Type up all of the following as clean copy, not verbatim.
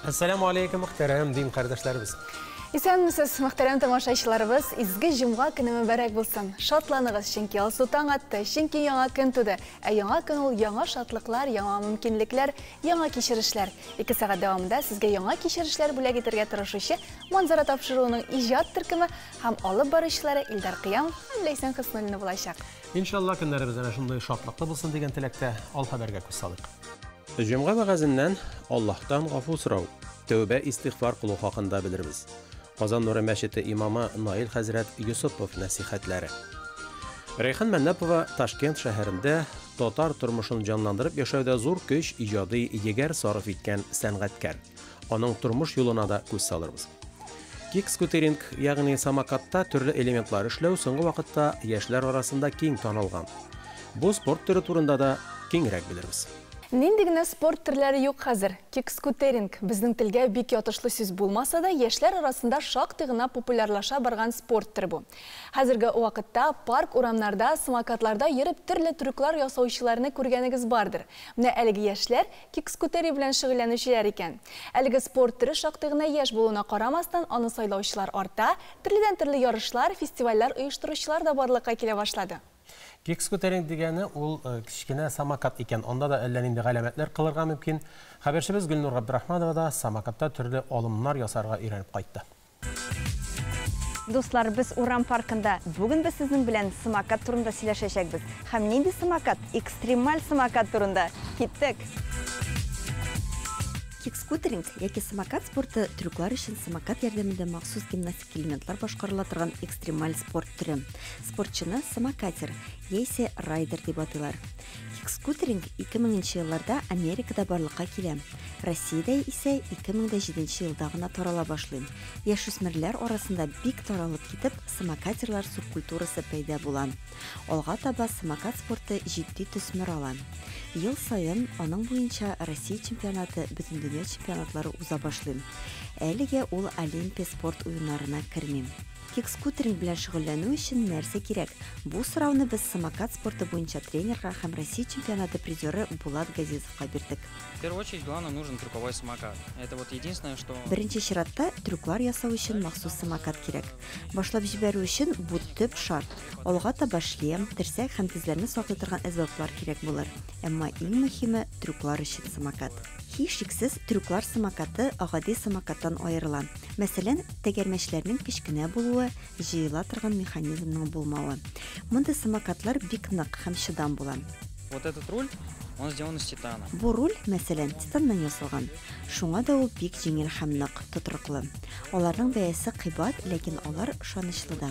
Әссәламү алейкум, мөхтәрәм дин кардәшләребез. Исәнмесез, мөхтәрәм тамашачыларыбыз. Изге җомга көне мөбарәк булсын. Шатланыгыз, чөнки алсу таң атты, чөнки яңа көн туды. Ә яңа көн ул яңа шатлыклар, яңа мөмкинлекләр, яңа кичерешләр. 2 сәгать дәвамында сезгә яңа кичерешләр бүләк итәргә тырышучы Манзара тапшыруының иҗат төркеме һәм алып баручылары Илдар Кыямов һәм Ләйсән Хөснуллина булачак. Иншалла, көннәребез әнә шундый шатлыклы булсын дигән теләктә ал хәбәргә күз салыйк. Җомга вәгазеннән Аллаһтан гафу сорау, тәүбә истигъфар кылу хакында белербез. Казан Нуры мәчете имамы Наил хәзрәт Йосыпов нәсихәтләре. Рәйхан Мәннәпова Ташкент шәһәрендә татар тормышын җанландырып яшәүдә зур көч, иҗади егәр сарыф иткән сәнгатькәр. Аның тормыш юлына да күз салырбыз. Кик-скутеринг, ягъни самокатта төрле элементлар эшләү соңгы вакытта яшьләр арасында киң танылган. Бу спорт төре турында да киңрәк белербез. Нинди генә спорт төрләре юк хәзер. Кик-скутеринг безнең телгә бик ятышлы сүз булмаса да, яшьләр арасында шактый гына популярлаша барган спорт төре бу. Хәзерге вакытта парк, урамнарда, самокатларда йөреп төрле трюклар ясаучыларны күргәнегез бардыр. Менә әлеге яшьләр кик-скутери белән шөгыльләнүчеләр икән. Әлеге спорт төре шактый гына яшь булуына карамастан, аны сайлаучылар арта, төрледән-төрле ярышлар, фестивальләр оештыручылар да барлыкка килә башлады. Кик-скутеринг дигәне ул кечкенә самокат икән. Анда да әллә нинди галәмәтләр кылырга мөмкин. Хәбәрчебез Гөлнур Габдрахманова да самокатта төрле алымнар ясарга өйрәнеп кайтты. Дуслар, без урам паркында. Бүген без сезнең белән самокат турында сөйләшәчәкбез. Һәм нинди самокат? Экстремаль самокат турында. Киттек! Кик-скутеринг яки самокат спорты трюклар өчен самокат ярдәмендә махсус гимнастик элементлар башкарыла торган экстремаль спорт төре. Спортчыны самокатер яисә райдер дип атыйлар. Кик-скутеринг 2000 елларда Америкада барлыкка килә. Россиядә исә 2007 елда гына тарала башлый. Яшүсмерләр арасында бик таралып китеп, самокатерлар субкультурасы пәйда була. Алга таба самокат спорты җитди төсмер ала. Ел саен аның буенча Россия чемпионаты, бөтендөнья чемпионатлары уза башлый. Әлегә ул Олимпия спорт уеннарына керми. Кик-скутеринг белән шөгыльләнү өчен нәрсә кирәк? Бу сорауны без самокат спорты буенча тренерга һәм Россия чемпионаты призеры Булат Газизовка бирдек. В первую очередь, главное, нужен трюковой самокат. Это вот единственное, что... Беренче чиратта трюклар ясау өчен махсус самокат кирәк. Башлап җибәрү өчен бу төп шарт. Алга таба шлем, терсәк һәм тезләрне саклый торган әсбаплар кирәк булыр. Әмма иң мөһиме трюклар өчен самокат. Һичшиксез, трюклар самокаты гади самокаттан аерыла. Мәсәлән, тәгәрмәчләрнең кечкенә булуы, җыела торган механизмның булмавы. Мондый самокатлар бик нык һәм чыдам була. Вот этот руль, он сделан из титана. Бу руль, мәсәлән, титаннан ясалган. Шуңа да ул бик җиңел һәм нык, тотрыклы. Аларның бәясе кыйбат, ләкин алар ышанычлы да.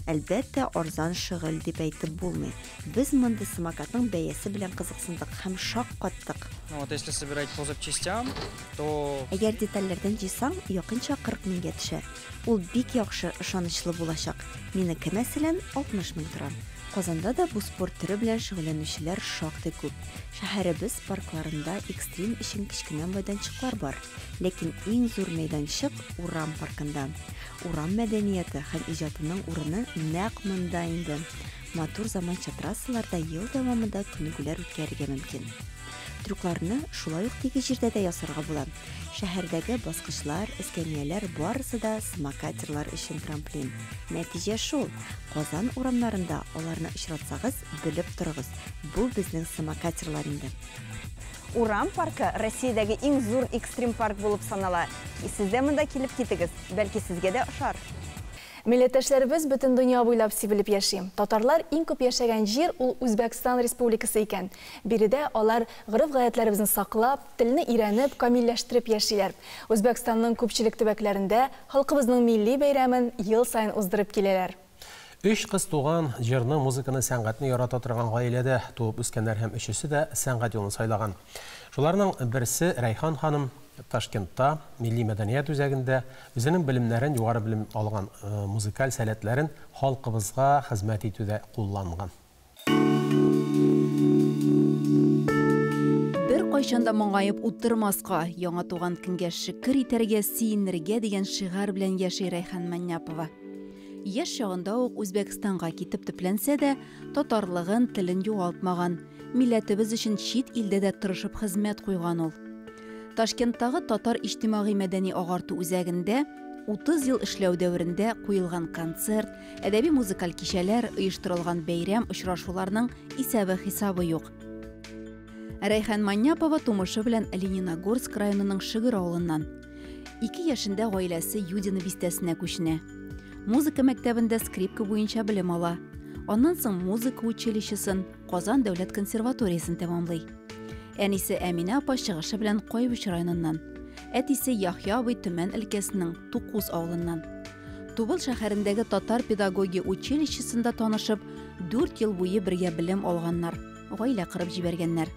Әлбәттә, арзан шөгыль дип әйтеп булмый. Без мондый самокатның бәясе белән кызыксындык һәм шаккаттык. Ну вот если собирать по запчастям, то Әгәр детальләрдән җыйсаң, якынча 40 меңгә төшә. Ул бик яхшы, ышанычлы булачак. Минеке, мәсәлән, 60 мең тора. Казанда да бу спорт төре белән шөгыльләнүчеләр шактый күп. Шәһәребез паркларында экстрим өчен кечкенә мәйданчыклар бар. Ләкин иң зур мәйданчык урам паркында. Урам мәдәнияте һәм иҗатының урыны нәкъ монда инде. Матур заманча трассаларда ел дәвамында күнегүләр үткәрергә мөмкин. Трюкларны шулай ук тигез җирдә дә ясарга була. Шәһәрдәге баскычлар, эскәмияләр барысы да самокатерлар өчен трамплин. Нәтиҗә шул, Казан урамнарында аларны очратсагыз, белеп торыгыз, бу безнең самокатерлар инде. Урам паркы Россиядәге иң зур экстрим парк булып санала. Сез дә монда килеп китегез, бәлки сезгә дә ошар. Милләттәшләребез бөтен дөнья буйлап сибелеп яши. Татарлар иң күп яшәгән җир ул Үзбәкстан Республикасы икән. Биредә алар гореф-гадәтләребезне саклап, телне өйрәнеп, камилләштереп яшиләр. Үзбәкстанның күпчелек төбәкләрендә халкыбызның милли бәйрәмен ел саен уздырып киләләр. Өч кыз туган, җырны, музыканы, сәнгатьне ярата торган гаиләдә туып үскәннәр һәм өчесе дә сәнгать юлын сайлаган. Шуларның берсе Рәйхан ханым Ташкентта, Милли мәдәният үзәгендә үзенең белемнәрен, югары белем алган музыкаль сәләтләрен халкыбызга хезмәт итүдә кулланган. Бер кайчан да моңаеп утырмаска, яңа туган көнгә шөкер итәргә, сөенергә дигән шигарь белән яши Рәйхан Мәннәпова. Яшь чагында ук Үзбәкстанга китеп төпләнсә дә, татарлыгын, телен югалтмаган. Милләтебез өчен чит илдә дә тырышып хезмәт куйган ул. Ташкенттагы Татар иҗтимагый мәдәни агарту үзәгендә 30 ел эшләү дәверендә куелган концерт, әдәби музыкаль кичәләр, оештырылган бәйрәм очрашуларның исәбе-хисабы юк. Рәйхан Манняпова тумышы белән Лениногорск районының Шөгер авылыннан. 2 яшендә гаиләсе Юдино бистәсенә күченә. Музыка мәктәбендә скрипка буенча белем ала. Аннан соң музыка училищесын, Казан дәүләт консерваториясен тәмамлый. Әнисе Әминә апа чыгышы белән Кайбыч районыннан. Әтисе Яхъя абый Төмән өлкәсенең Тукуз авылыннан. Тубыл шәһәрендәге татар педагогия училищесында танышып, 4 ел буе бергә белем алганнар, гаилә корып җибәргәннәр.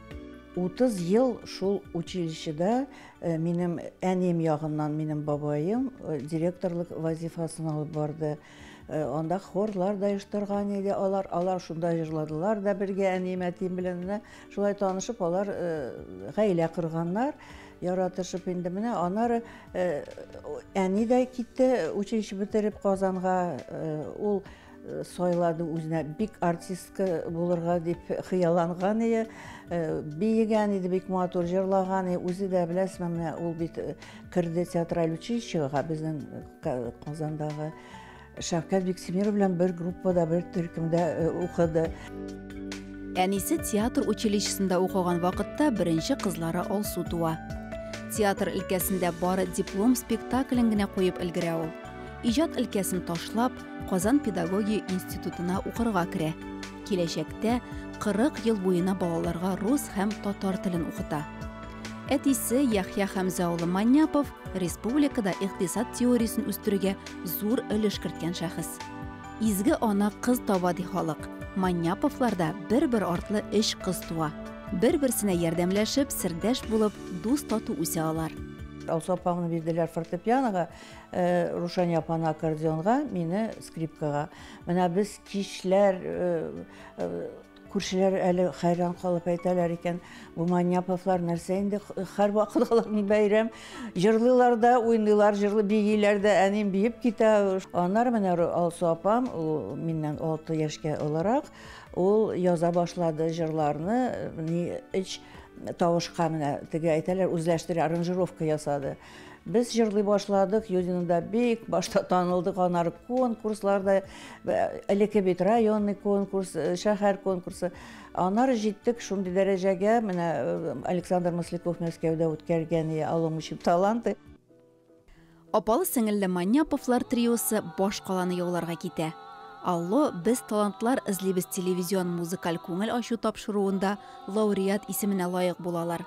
30 ел шул училищеда минем әнием ягыннан минем бабаем директорлык вазифасын алып барды. Анда хорлар да оештырган иде алар, алар шунда җырладылар да бергә әнием әтием белән. Шулай танышып алар гаилә корганнар, яратышып инде менә аннары әни дә китте училище бетереп Казанга, ул сайлады үзенә бик артистка булырга дип хыялланган иде, биегән иде, бик матур җырлаган иде. Үзе дә беләсезме, менә ул бит керде театраль училищега безнең Казандагы Шәфкать Биктимиров белән бер группада, бер төркемдә укыды. Әнисе театр училищесында укыган вакытта беренче кызлары Алсу туа. Театр өлкәсендә бары диплом спектаклен генә куеп өлгерә ул. Иҗат өлкәсен ташлап, Казан педагогия институтына укырга керә. Киләчәктә 40 ел буена балаларга рус һәм татар телен укыта. Әтисе Яхъя Хәмзә улы Манняпов республикада икътисад теориясен үстерүгә зур өлеш керткән шәхес. Изге ана кыз таба ди халык. Манняповларда бер-бер артлы 3 кыз туа. Бер-берсенә ярдәмләшеп, сердәш булып, дус тату үсә алар. Алсу апамны бирделәр фортепианога, Рушания апаны аккордеонга, мине скрипкага. Менә без кичләр, күршеләр әле хәйран калып әйтәләр икән, бу Манняповлар нәрсә инде, һәрвакыт аларның бәйрәм. Җырлыйлар да, уйныйлар, җырлы бииләр дә, әнием биеп китә. Аннары менә Алсу апам, ул миннән 6 яшькә олырак, ул яза башлады җырларны, ни өч тавышка менә теге әйтәләр, үзләштерә, аранжировка ясады. Без җырлый башладык, Юдинода бик башта танылдык, аннары конкурсларда, элекке бит районный конкурс, шәһәр конкурсы. Аннары җиттек шундый дәрәҗәгә, менә Александр Масляков Мәскәүдә үткәргән «Алло, мы ищем таланты». Апалы сеңелле Манняповлар триосы баш каланы яуларга китә. Алло, без талантлар эзлибез телевизион музыкаль күңел ачу тапшыруында лауреат исеменә лаек булалар.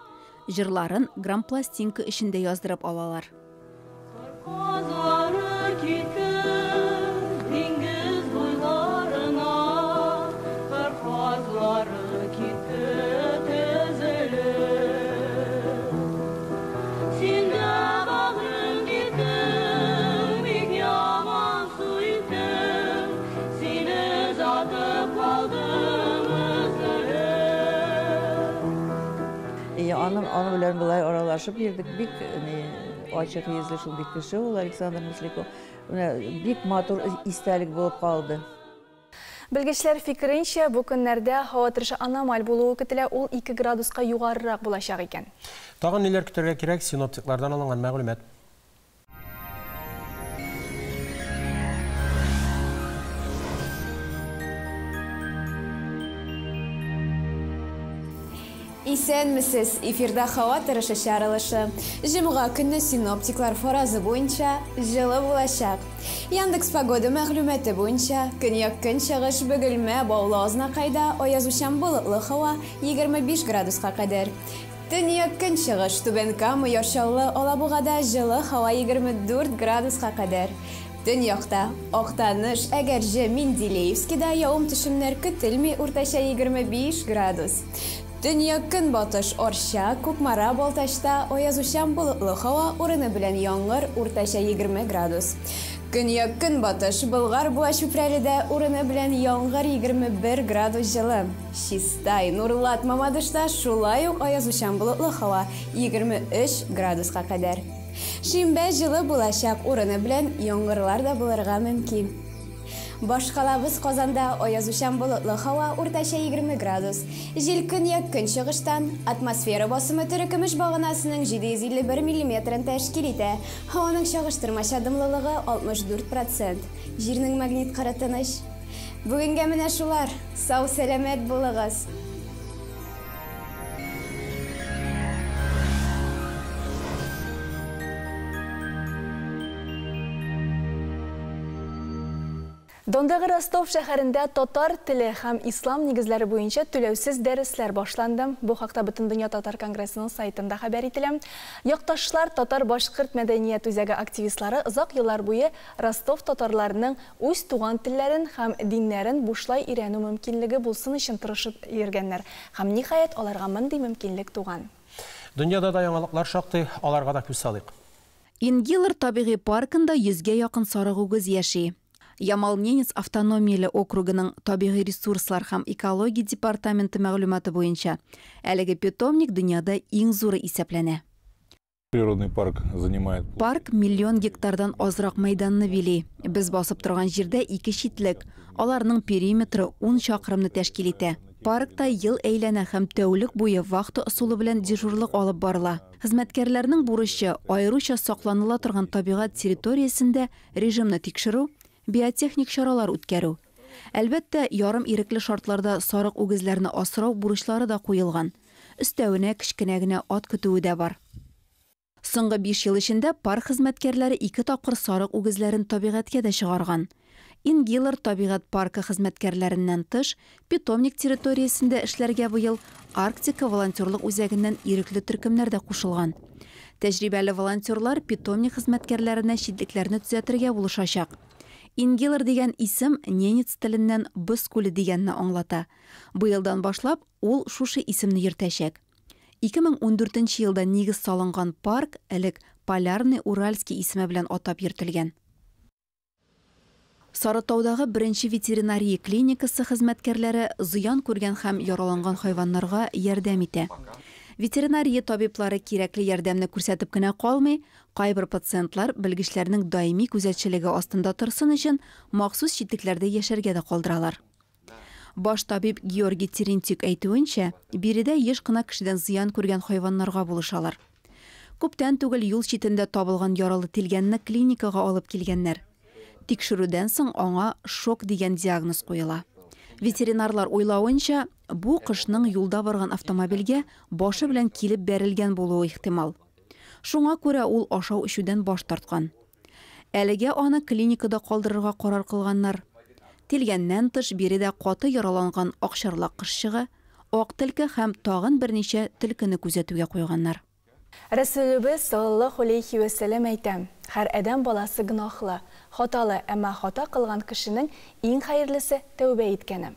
Җырларын грампластинка эчендә яздырып алалар. Аның белән болай аралашып йөрдек, бик ачык йөзле шундый кеше ул Александр Масляков. Менә бик матур истәлек булып калды. Белгечләр фикеренчә, бу көннәрдә һава торышы аномаль булуы көтелә, ул 2 градуска югарырак булачак икән. Тагын ниләр көтәргә кирәк, синоптиклардан алынган мәгълүмат. Исәнмесез, эфирда һава торышы чыгарылышы. Җомга көнне синоптиклар фаразы буенча җылы булачак. Яндекс погода мәгълүматы буенча көньяк-көнчыгыш Бөгелмә, Баулы, Азнакайда аязучан болытлы һава 25 градуска кадәр. Төньяк-көнчыгыш Түбән Кама, Яр Чаллы, Алабугада җылы һава 24 градуска кадәр. Төньякта Актаныш, Әгерҗе, Менделеевскида явым-төшемнәр көтелми, уртача 25 градус. Төньяк-көнбатыш Арча, Кукмара, Балтачта аязучан болытлы һава, урыны белән яңгыр, уртача 20 градус. Көньяк-көнбатыш Болгар, Буа, Чүпрәледә урыны белән яңгыр 21 градус җылы. Чистай, Нурлат, Мамадышта шулай ук аязучан болытлы һава 23 градуска кадәр. Шимбә җылы булачак, урыны белән яңгырлар да булырга мөмкин. Башкалабыз Казанда аязучан болытлы һава, уртача 20 градус. Җил көньяк-көнчыгыштан, атмосфера басымы терекөмеш баганасының 751 миллиметрын тәшкил итә. Һаваның чагыштырмача дымлылыгы 64 процент. Җирнең магнит кыры тыныч. Бүгенгә менә шулар. Сау-сәламәт булыгыз! Дондагы Ростов шәһәрендә татар теле һәм ислам нигезләре буенча түләүсез дәресләр башланды. Бу хакта Бөтендөнья татар конгрессының сайтында хәбәр ителә. Якташлар татар-башкорт мәдәният үзәге активистлары озак еллар буе Ростов татарларының үз туган телләрен һәм диннәрен бушлай өйрәнү мөмкинлеге булсын өчен тырышып йөргәннәр. Һәм ниһаять аларга мондый мөмкинлек туган. Дөньяда да яңалыклар шактый, аларга да күз салыйк. Ингилер табигый паркында 100гә якын сарык үгез яши. Ямал-Ненец автономияле округының табигый ресурслар һәм экология департаменты мәгълүматы буенча әлеге питомник дөньяда иң зуры исәпләнә. Природный парк занимает Парк миллион гектардан азрак мәйданны били. Без басып торган җирдә ике читлек. Аларның периметры 10 чакрымны тәшкил итә. Паркта ел әйләнә һәм тәүлек буе вахта ысулы белән дежурлык алып барыла. Хезмәткәрләрнең бурычы аеруча сакланыла торган табигать территориясендә режимны тикшерү, биотехник чаралар үткәрү. Әлбәттә, ярым ирекле шартларда сарык үгезләрне асрау бурычлары да куелган. Өстәвенә кечкенә генә ат көтүе дә бар. Соңгы 5 ел эчендә парк хезмәткәрләре 2 тапкыр сарык үгезләрен табигатькә дә чыгарган. Ингилер табигать паркы хезмәткәрләреннән тыш, питомник территориясендә эшләргә быел Арктика волонтерлык үзәгеннән ирекле төркемнәр дә кушылган. Тәҗрибәле волонтерлар питомник хезмәткәрләренә читлекләрне төзәтергә булышачак. Ингилер дигән исем ненец теленнән боз күле дигәнне аңлата. Быелдан башлап ул шушы исемне йөртәчәк. 2014 елда нигез салынган парк элек Полярный Уральский исеме белән атап йөртелгән. Сарытаудагы беренче ветеринария клиникасы хезмәткәрләре зыян күргән һәм яраланган хайваннарга ярдәм итә. Ветеринария табиблары кирәкле ярдәмне күрсәтеп кенә калмый, кайбер пациентлар белгечләрнең даими күзәтчелеге астында торсын өчен махсус читлекләрдә яшәргә дә калдыралар. Баш табиб Георгий Терентьев әйтүенчә, биредә еш кына кешедән зыян күргән хайваннарга булышалар. Күптән түгел юл читендә табылган яралы тилгәнне клиникага алып килгәннәр. Тикшерүдән соң аңа шок дигән диагноз куела. Ветеринарлар уйлавынча, бу кышның юлда барган автомобильгә башы белән килеп бәрелгән булуы ихтимал. Шуңа күрә ул ашау-эчүдән баш тарткан. Әлегә аны клиникада калдырырга карар кылганнар. Тилгәннән тыш биредә каты яраланган акчарлак кошчыгы, ак төлке һәм тагын берничә төлкене күзәтүгә куйганнар. Рәсүлебез саллаллаһу алейхи вә сәлләм әйтә: һәр адәм баласы гөнаһлы, хаталы, әмма хата кылган кешенең иң хәерлесе тәүбә иткәне.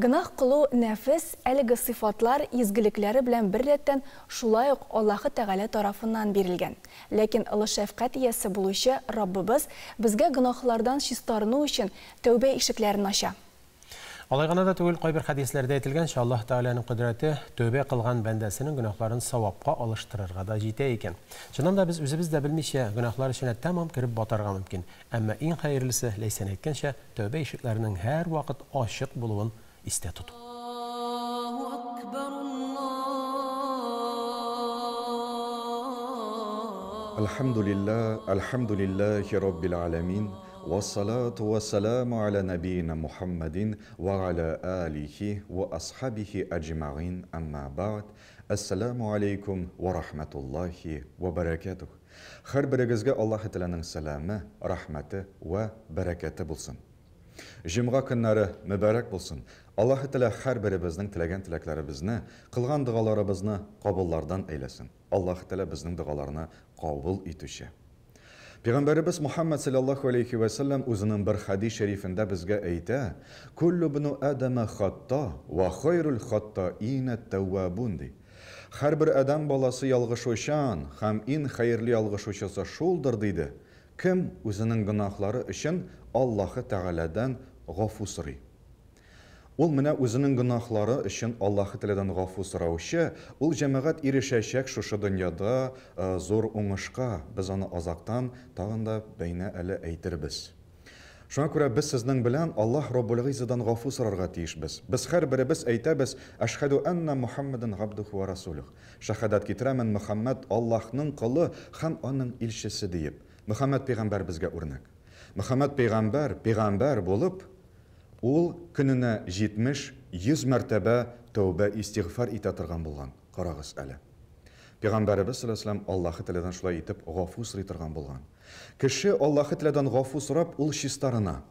Гөнаһ кылу нәфес әлеге сыйфатлар изгелекләре белән бер рәттән шулай ук Аллаһы Тәгалә тарафыннан бирелгән. Ләкин олы шәфкать иясе булучы Раббыбыз безгә гөнаһлардан чистарыну өчен тәүбә ишекләрен ача. Алай гына да түгел, кайбер хәдисләрдә әйтелгәнчә, Аллаһ Тәгаләнең кодрәте тәүбә кылган бәндәсенең гөнаһларын савапка алыштырырга да җитә икән. Чыннан да без үзебез дә белмичә гөнаһлар эченә тәмам кереп батарга мөмкин. Әмма иң хәерлесе, Ләйсән әйткәнчә, тәүбә ишекләренең һәр вакыт ачык булуын истә тоту. Альхамдулилла, альхамдулиллахи раббил аламин. Вассалату вассаламу аля набийна Мухаммадин ва аля алихи ва асхабихи аджмаин, амма ба'д. Ассаламу алейкум ва рахматуллахи ва баракатух. Һәр берегезгә Аллаһ Тәгаләнең сәламе, рәхмәте ва бәрәкәте булсын. Җомга көннәре мөбарәк булсын. Аллаһ Тәгалә һәр беребезнең теләгән теләкләребезне, кылган догаларыбызны кабуллардан әйләсен. Аллаһ Тәгалә безнең догаларны кабул итүче. Пәйгамбәребез Мухаммад саллаллаху алейхи ва саллям үзенең бер хадис шәрифендә безгә әйтә: Куллу бну адама хатта ва хайрул хаттаина тәввабун ди. Һәрбер адәм баласы ялгышучан һәм иң хәерле ялгышучысы шулдыр диде. Кем үзенең гөнаһлары өчен Аллаһы Тәгаләдән гафу сорый. Ул менә үзенең гөнаһлары өчен Аллаһы Тәгаләдән гафу сораучы, ул җәмәгать ирешәчәк шушы дөньяда зур уңышка. Без аны азактан тагын да бәйнә әле әйтербез. Шуңа күрә без сезнең белән Аллаһ Раббул Гыйззадан гафу сорарга тиешбез. Без һәрберебез әйтәбез, Әшһәдү әннә Мухәммәдән габдүһү вә расүлүһ. Шәһадәт китерәмен, Мөхәммәд Аллаһның колы һәм аның илчесе диеп. Мөхәммәд пәйгамбәр безгә үрнәк. Мөхәммәд пәйгамбәр, пәйгамбәр булып, ул көненә 70, 100 мәртәбә тәүбә истигъфар итә торган булган. Карагыз әле. Пәйгамбәребез салләллаһу галәйһи ва сәлләм Аллаһы Тәгаләдән шулай итеп гафу сорый торган булган. Кеше Аллаһы Тәгаләдән гафу сорап, ул чистарына.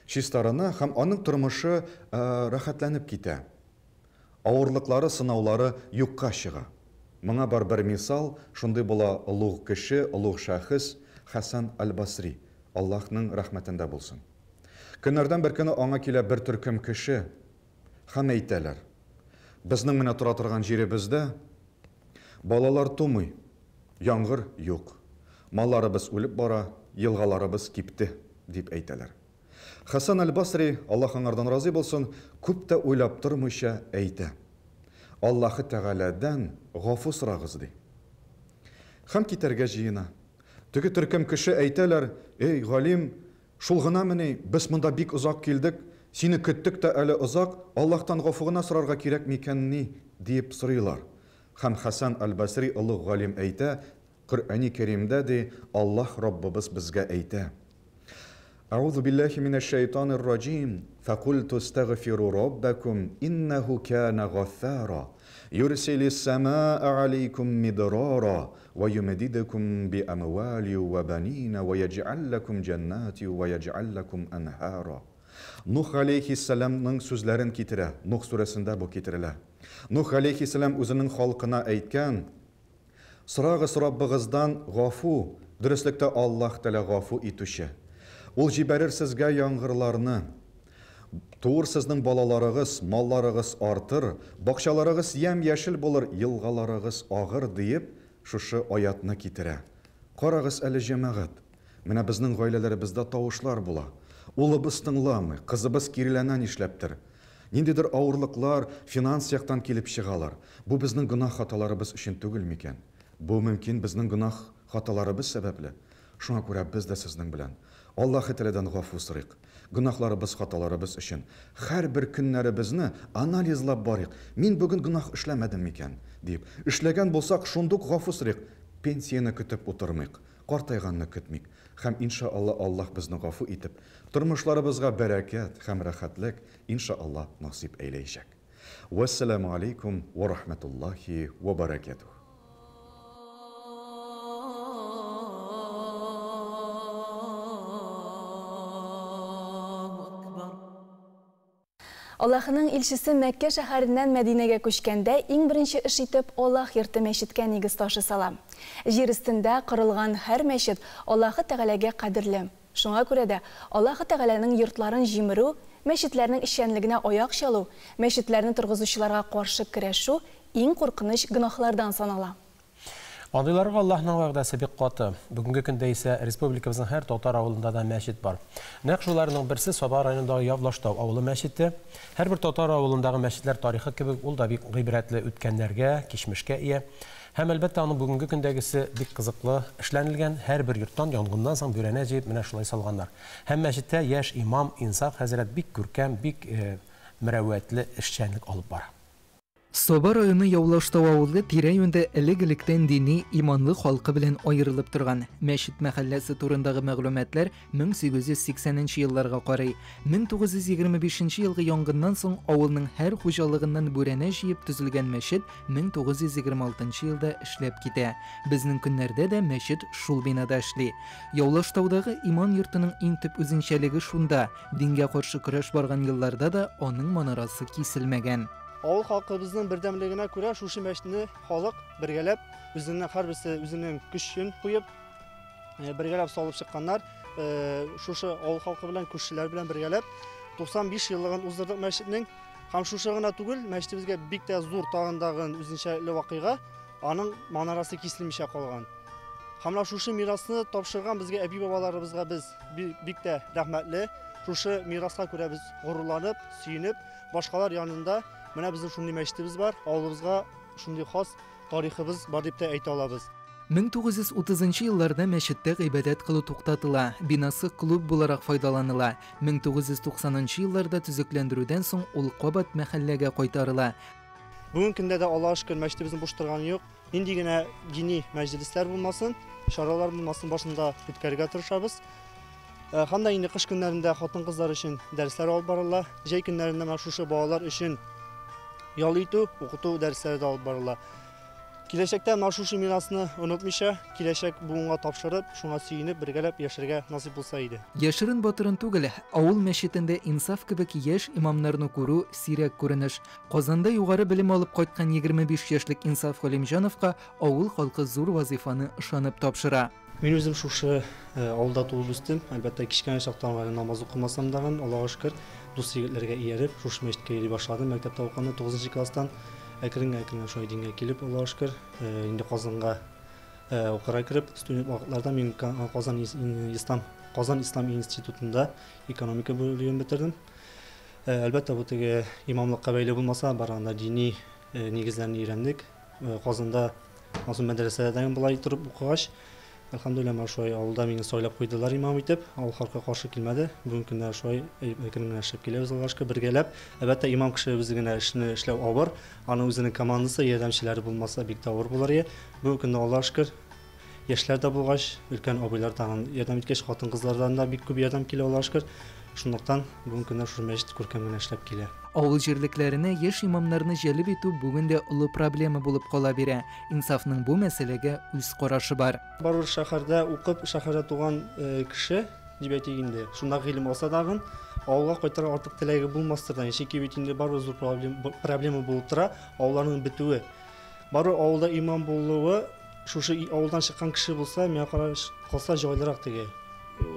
Чистарына һәм аның тормышы рәхәтләнеп китә. Авырлыклары, сынаулары юкка чыга. Моңа бар бер мисал, шундый була олуг кеше, олуг шәхес Хәсән әл-Басри, Аллаһның рәхмәтендә булсын. Көннәрдән бер көне аңа килә бер төркем кеше һәм әйтәләр, Безнең менә тора торган җиребездә балалар тумый, яңгыр юк. Малларыбыз үлеп бара, елгаларыбыз кипте, дип әйтәләр. Хәсән әл-Басри, Аллаһ аңардан разый булсын, күп тә уйлап тормыйча әйтә, Аллаһы Тәгаләдән гафу сорагыз, ди. Һәм китәргә җыена. Теге төркем кеше әйтәләр, Эй, галим, шул гынамыни, без монда бик озак килдек, сине көттек тә әле озак, Аллаһтан гафу гына сорарга кирәк микәнни? диеп сорыйлар. Һәм Хәсән әл-Басри олуг галим әйтә, Коръәни Кәримдә, ди, Аллаһ Раббыбыз безгә әйтә, Әгъузу билләһи минәш-шәйтанир раҗим, Фәкульту астәгъфиру раббәкум, иннәһу кәнә гаффара, юрсилис-сәмаә галәйкүм мидрара, вә юмдидкүм би әмвали вә бәнина вә яҗгәл ләкүм җәннати вә яҗгәл ләкүм әнһара. Нух галәйһиссәламның сүзләрен китерә, Нух сүрәсендә бу китерелә. Нух галәйһиссәлам үзенең халкына әйткән, Сорагыз Раббыгыздан гафу, дөреслектә Аллаһ Тәгалә гафу итүче. Ул җибәрер сезгә яңгырларны. Туыр сезнең балаларыгыз, малларыгыз артыр, бакчаларыгыз ямь-яшел булыр, елгаларыгыз агыр, диеп, шушы аятны китерә. Карагыз әле, җәмәгать, менә безнең гаиләләребездә тавышлар була. Улыбыз тыңламый, кызыбыз киреләнә нишләптер. Ниндидер авырлыклар финанс яктан килеп чыгалар. Бу безнең гөнаһ-хаталарыбыз өчен түгел микән? Бу мөмкин безнең гөнаһ-хаталарыбыз сәбәпле. Шуңа күрә без дә сезнең белән Аллаһы Тәгаләдән гафу сорыйк. Гөнаһларыбыз, хаталарыбыз өчен. Һәрбер көннәребезне анализлап барыйк. Мин бүген гөнаһ эшләмәдем микән? дип. Эшләгән булсак, шундук гафу сорыйк. Пенсияне көтеп утырмыйк. Картайганны көтмик. Һәм, инша Алла, Аллаһ безне гафу итеп, тормышларыбызга бәрәкәт һәм рәхәтлек, инша Алла, насыйп әйләячәк. Вәссәламү алейкум вә рахмәтуллаһи вә бәрәкәтүһ. Аллаһының илчесе Мәккә шәһәреннән Мәдинәгә күчкәндә, иң беренче эш итеп Аллаһ йорты мәчеткә нигез ташы сала. Җир өстендә корылган һәр мәчет Аллаһы Тәгаләгә кадерле. Шуңа күрә дә Аллаһы Тәгаләнең йортларын җимерү, мәчетләрнең эшчәнлегенә аяк чалу, мәчетләрне торгызучыларга каршы көрәшү иң куркыныч гөнаһлардан санала. Андыйларга Аллаһның вәгъдәсе бик каты. Бүгенге көндә исә республикабызның һәр татар авылында да мәчет бар. Нәкъ шуларның берсе Саба районындагы Явлаштау авылы мәчете. Һәрбер татар авылындагы мәчетләр тарихы кебек ул да бик гыйбрәтле үткәннәргә, кичмешкә ия. Һәм, әлбәттә, аның бүгенге көндәгесе бик кызыклы эшләнелгән. Һәрбер йорттан янгыннан соң бүрәнә җыеп менә шулай салганнар. Һәм мәчеттә яшь имам Инсаф хәзрәт бик күркәм, бик мөрәүвәтле эшчәнлек алып бара. Саба районы Явлаштау авылы тирә-юньдә элек-электән дини, иманлы халкы белән аерылып торган. Мәчет мәхәлләсе турындагы мәгълүматлар 1880 нче елларга карый. 1925 нче елгы янгыннан соң авылның һәр хуҗалыгыннан бүрәнә җыеп төзелгән мәчет 1926 нчы елда эшләп китә. Безнең көннәрдә дә мәчет шул бинада эшли. Явлаштаудагы иман йортының иң төп үзенчәлеге шунда, дингә каршы көрәш барган елларда да аның манарасы киселмәгән. Авыл халкыбызның бердәмлегенә күрә шушы мәчетне халык бергәләп, үзенең һәрберсе үзенең көчен куеп, бергәләп салып чыкканнар. Шушы авыл халкы белән, күршеләр белән бергәләп 95 еллыгын уздырдык мәчетнең. Һәм шушы гына түгел, мәчетебезгә бик тә зур тагын дагын үзенчәлекле вакыйга, аның манарасы киселмичә калган. Һәм менә шушы мирасны тапшырган безгә әби-бабаларыбызга без бик тә рәхмәтле. Шушы мираска күрә без горурланып, сөенеп, башкалар янында менә безнең шундый мәчетебез бар, авылыбызга шундый хас тарихыбыз бар дип тә әйтә алабыз. 1930 нчы елларда мәчеттә гыйбадәт кылу туктатыла, бинасы клуб буларак файдаланыла. 1990 нчы елларда төзекләндерүдән соң ул кабат мәхәлләгә кайтарыла. Бүгенге көндә дә, Аллага шөкер, мәчетебезнең буш торганы юк. Нинди генә дини мәҗлесләр булмасын, чаралар булмасын, башында үткәрергә тырышабыз. Һәм дә инде кыш көннәрендә хатын-кызлар өчен дәресләр алып барыла. Җәй көннәрендә менә шушы балалар өчен ял итү, укыту дәресләре дә алып барыла. Киләчәктә менә шушы мирасны онытмыйча, киләчәк буынга тапшырып, шуңа сөенеп, бергәләп яшәргә насыйп булса иде. Яшерен-батырын түгел, авыл мәчетендә Инсаф кебек яшь имамнарны күрү сирәк күренеш. Казанда югары белем алып кайткан 25 яшьлек Инсаф Галимҗановка авыл халкы зур вазыйфаны ышанып тапшыра. Мин үзем шушы авылда туып үстем. Әлбәттә, кечкенә чактан әле намаз укымасам дагын, Аллага шөкер, дус егетләргә ияреп, шушы мәчеткә йөри башладым. Мәктәптә укыганда, тугызынчы класстан әкрен-әкрен шулай дингә килеп, Аллага шөкер, инде Казанга укырга кереп, студент вакытларда мин Казан ислам Казан ислам институтында экономика бүлеген бетердем. Әлбәттә, бу теге имамлыкка бәйле булмаса, бар анда дини нигезләрне өйрәндек. Казанда Мазун мәдрәсәдә болай торып укыгач, әлхәмдүлилләһ, менә шулай авылда мине сайлап куйдылар имам итеп. Авыл халкы каршы килмәде. Бүгенге көндә шулай әкрен генә эшләп киләбез, Аллага шөкер, бергәләп. Әлбәттә, имам кеше үзе генә эшне эшләү авыр. Аның үзенең командасы, ярдәмчеләре булмаса, бик тә авыр булыр иде. Бүгенге көндә, Аллага шөкер, яшьләр дә булгач, өлкән абыйлар тагын ярдәм иткәч, хатын-кызлардан да бик күп ярдәм килә, Аллага шөкер. Шунлыктан бүгенге көндә шушы мәчет күркәм генә эшләп килә. Авыл җирлекләренә яшь имамнарны җәлеп итү бүген дә олы проблема булып кала бирә. Инсафның бу мәсьәләгә үз карашы бар. Барыбер шәһәрдә укып, шәһәрдә туган кеше, дип әйтик инде, шунда гыйлем алса дагын, авылга кайтырга артык теләге булмастыр да. Чөнки бит инде барыбер зур проблема булып тора авылларның бетүе. Барыбер авылда имам булуы, шушы авылдан чыккан кеше булса, миңа калса җайлырак теге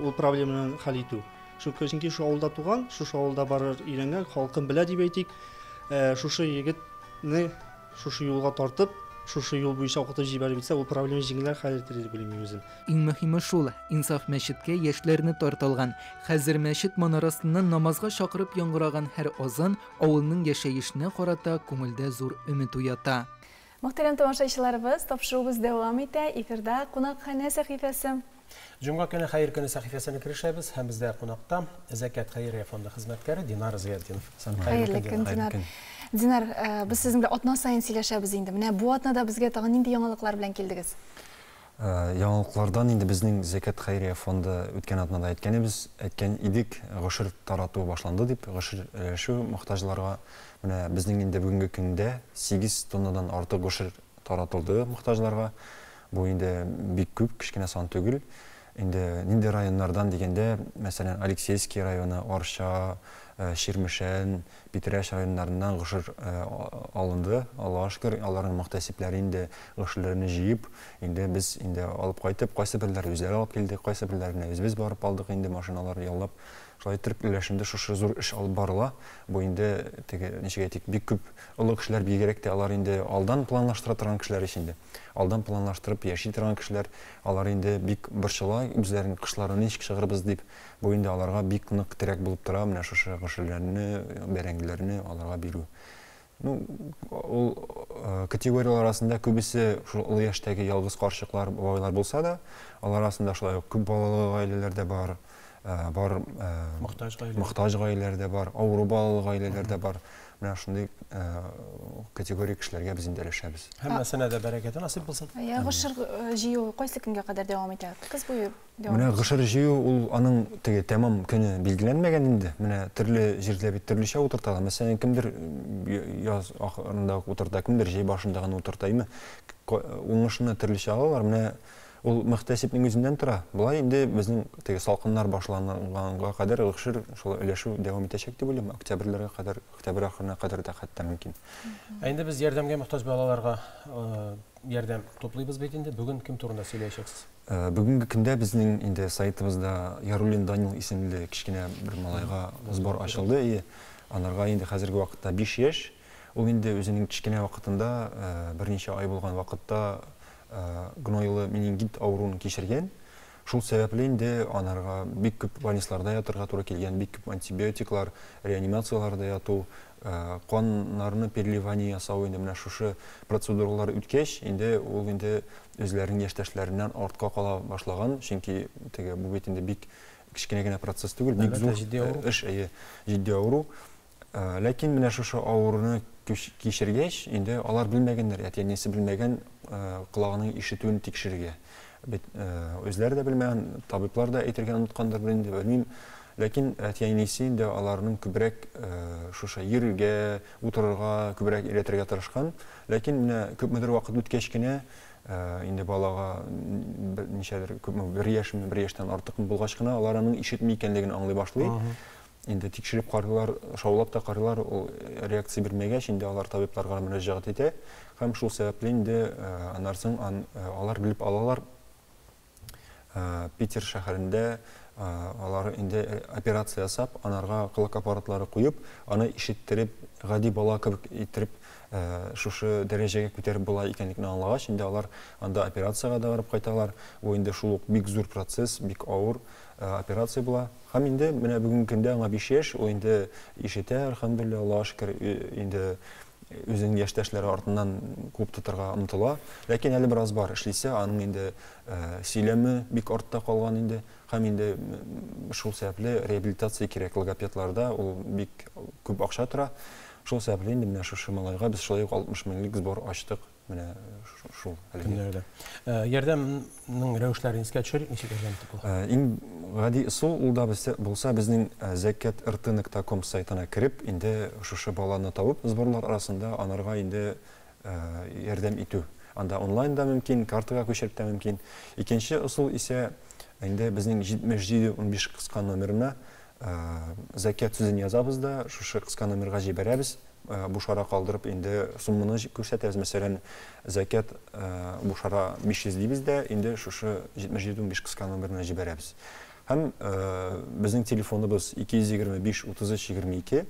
ул проблеманы хәл итү. Чөнки шушы авылда туган, шушы авылда барыр өйрәнгән, халкын белә дип әйтик, шушы егетне шушы юлга тартып, шушы юл буенча укытып җибәреп итсә, ул проблема җиңелрәк хәл ителер дип уйлыйм мин үзем. Иң мөһиме шул, Инсаф мәчеткә яшьләрне тарта алган. Хәзер мәчет манарасыннан намазга чакырып яңгыраган һәр азан авылның яшәешенә карата күңелдә зур өмет уята. Мөхтәрәм тамашачыларыбыз, тапшыруыбыз дәвам итә. Эфирда Кунакханә сәхифәсе. Җомга көне хәер көне сәхифәсенә керешәбез һәм бездә кунакта Зәкят хәйрия фонды хезмәткәре Динар Зыятдинов. Хәерле көн, Динар. Динар, без сезнең белән атна саен сөйләшәбез инде. Менә бу атнада безгә тагын нинди яңалыклар белән килдегез? Яңалыклардан инде безнең Зәкят хәйрия фонды үткән атнада әйткәнебез, әйткән идек, гошер тарату башланды дип, гошер өләшү мохтаҗларга. Менә безнең инде бүгенге көндә 8 тоннадан артык гошер таратылды мохтаҗларга. Бу инде бик күп, кечкенә сан түгел. Инде нинди районнардан дигәндә, мәсәлән, Алексеевский районы, Арча, Чирмешән, Питрәч районнарыннан гошер алынды. Аллага шөкер, аларның мөхтәсибләре инде гошерләрне җыеп, инде без инде алып кайтып, кайсы берләре үзләре алып килде, кайсы берләренә үзебез барып алдык инде машиналар яллап. Шулай итеп, өләшендә шушы зур эш алып барыла. Бу инде теге, ничек әйтик, бик күп олы кешеләр, бигрәк тә алар инде алдан планлаштыра торган кешеләр ич инде. Алдан планлаштырып яши торган кешеләр, алар инде бик борчыла, үзләренең кышларын ничек чыгарбыз дип. Бу инде аларга бик нык терәк булып тора, менә шушы гошерләрне, бәрәңгеләрне аларга бирү. Ну, ул категорияләр арасында күбесе шул олы яшьтәге ялгыз карчыклар, бабайлар булса да, алар арасында шулай ук күп балалы гаиләләр дә бар, бар мохтаҗ гаиләләр. Мохтаҗ гаиләләр дә бар, авыру балалы гаиләләр дә бар. Менә шундый категория кешеләргә без инде өләшәбез. Һәммәсенә дә бәрәкәте насыйп булсын. Я, гошер җыю кайсы көнгә кадәр дәвам итә? Кыз буе дәвам Менә итә. гошер җыю ул аның теге тәмам көне билгеләнмәгән инде. Менә төрле җирдә бит төрлечә утырталар. Мәсәлән, кемдер яз ахырында ук утырта, кемдер җәй башында гына утырта. Әйме, уңышны төрлечә алалар. Менә ул мөхтәсибнең үзеннән тора. Болай инде безнең теге салкыннар башланганга кадәр гошер шул өләшү дәвам итәчәк дип уйлыйм. Октябрьләргә кадәр, октябрь ахырына кадәр дә хәтта мөмкин. Ә инде без ярдәмгә мохтаҗ балаларга ярдәм туплыйбыз бит инде. Бүген кем турында сөйләячәксез? Бүгенге көндә безнең инде сайтыбызда Яруллин Данил исемле кечкенә бер малайга сбор ачылды. И анарга инде хәзерге вакытта 5 яшь. Ул инде үзенең кечкенә вакытында, берничә ай булган вакытта гнойлы менингит авыруын кичергән. Шул сәбәпле инде анарга бик күп больницаларда ятырга туры килгән, бик күп антибиотиклар, реанимацияләрдә яту, каннарны переливание ясау инде менә шушы процедуралар үткәч, инде ул инде үзләренең яшьтәшләреннән артка кала башлаган, чөнки теге бу бит инде бик кечкенә генә процесс түгел, бик зур эш, әйе, җитди авыру. Ләкин менә шушы авыруны кичергәч, инде алар белмәгәннәр, әти-әнисе белмәгән колагының ишетүен тикшерергә. Бит үзләре дә белмәгән, табиблар да әйтергә оныткандыр инде, белмим. Ләкин әти-әнисе инде аларның күбрәк шушы йөрергә, утырырга күбрәк өйрәтергә тырышкан. Ләкин менә күпмедер вакыт үткәч кенә инде балага ничәдер күпме бер яшьме, бер яшьтән артыкмы булгач кына алар аның ишетми икәнлеген аңлый башлый. Инде тикшереп карыйлар, шаулап та карыйлар, ул реакция бирмәгәч, инде алар табибларга мөрәҗәгать итә. Һәм шул сәбәпле инде аннан соң алар белеп алалар, Питер шәһәрендә алар инде операция ясап, анарга колак аппаратлары куеп, аны ишеттереп, гади бала кебек иттереп, шушы дәрәҗәгә күтәреп була икәнлекне аңлагач, инде алар анда операциягә дә барып кайталар. Бу инде шул ук бик зур процесс, бик авыр операция була. Һәм инде менә бүгенге көндә аңа 5 яшь, ул инде ишетә, әлхәмдүлилләһ, Аллага шөкер, инде үзенең яшьтәшләре артыннан куып тотарга омтыла. Ләкин әле бераз бар, эшлисе, аның инде сөйләме бик артта калган инде. Һәм инде шул сәбәпле реабилитация кирәк, логопедларда ул бик күп акча тора. Шул сәбәпле инде менә шушы малайга без шулай ук 60 меңлек сбор ачтык. Менә шул әлеге. Көннәрдә. Ярдәмнең рәвешләрен искә төшерик, ничек ярдәм итеп була? Иң гади ысул ул да булса безнең zakat.rt.com сайтына кереп, инде шушы баланы табып, сборлар арасында анарга инде ярдәм итү. Анда онлайн да мөмкин, картага күчереп тә мөмкин. Икенче ысул исә инде безнең 7715 кыска номерына закят сүзен язабыз да, шушы кыска номерга җибәрәбез. Бушара калдырып инде сумманы күрсәтәбез. Мәсәлән, закят бушара 500 дибез дә, инде шушы 7715 кыска номерына җибәрәбез. Һәм безнең телефоныбыз 225 33 22,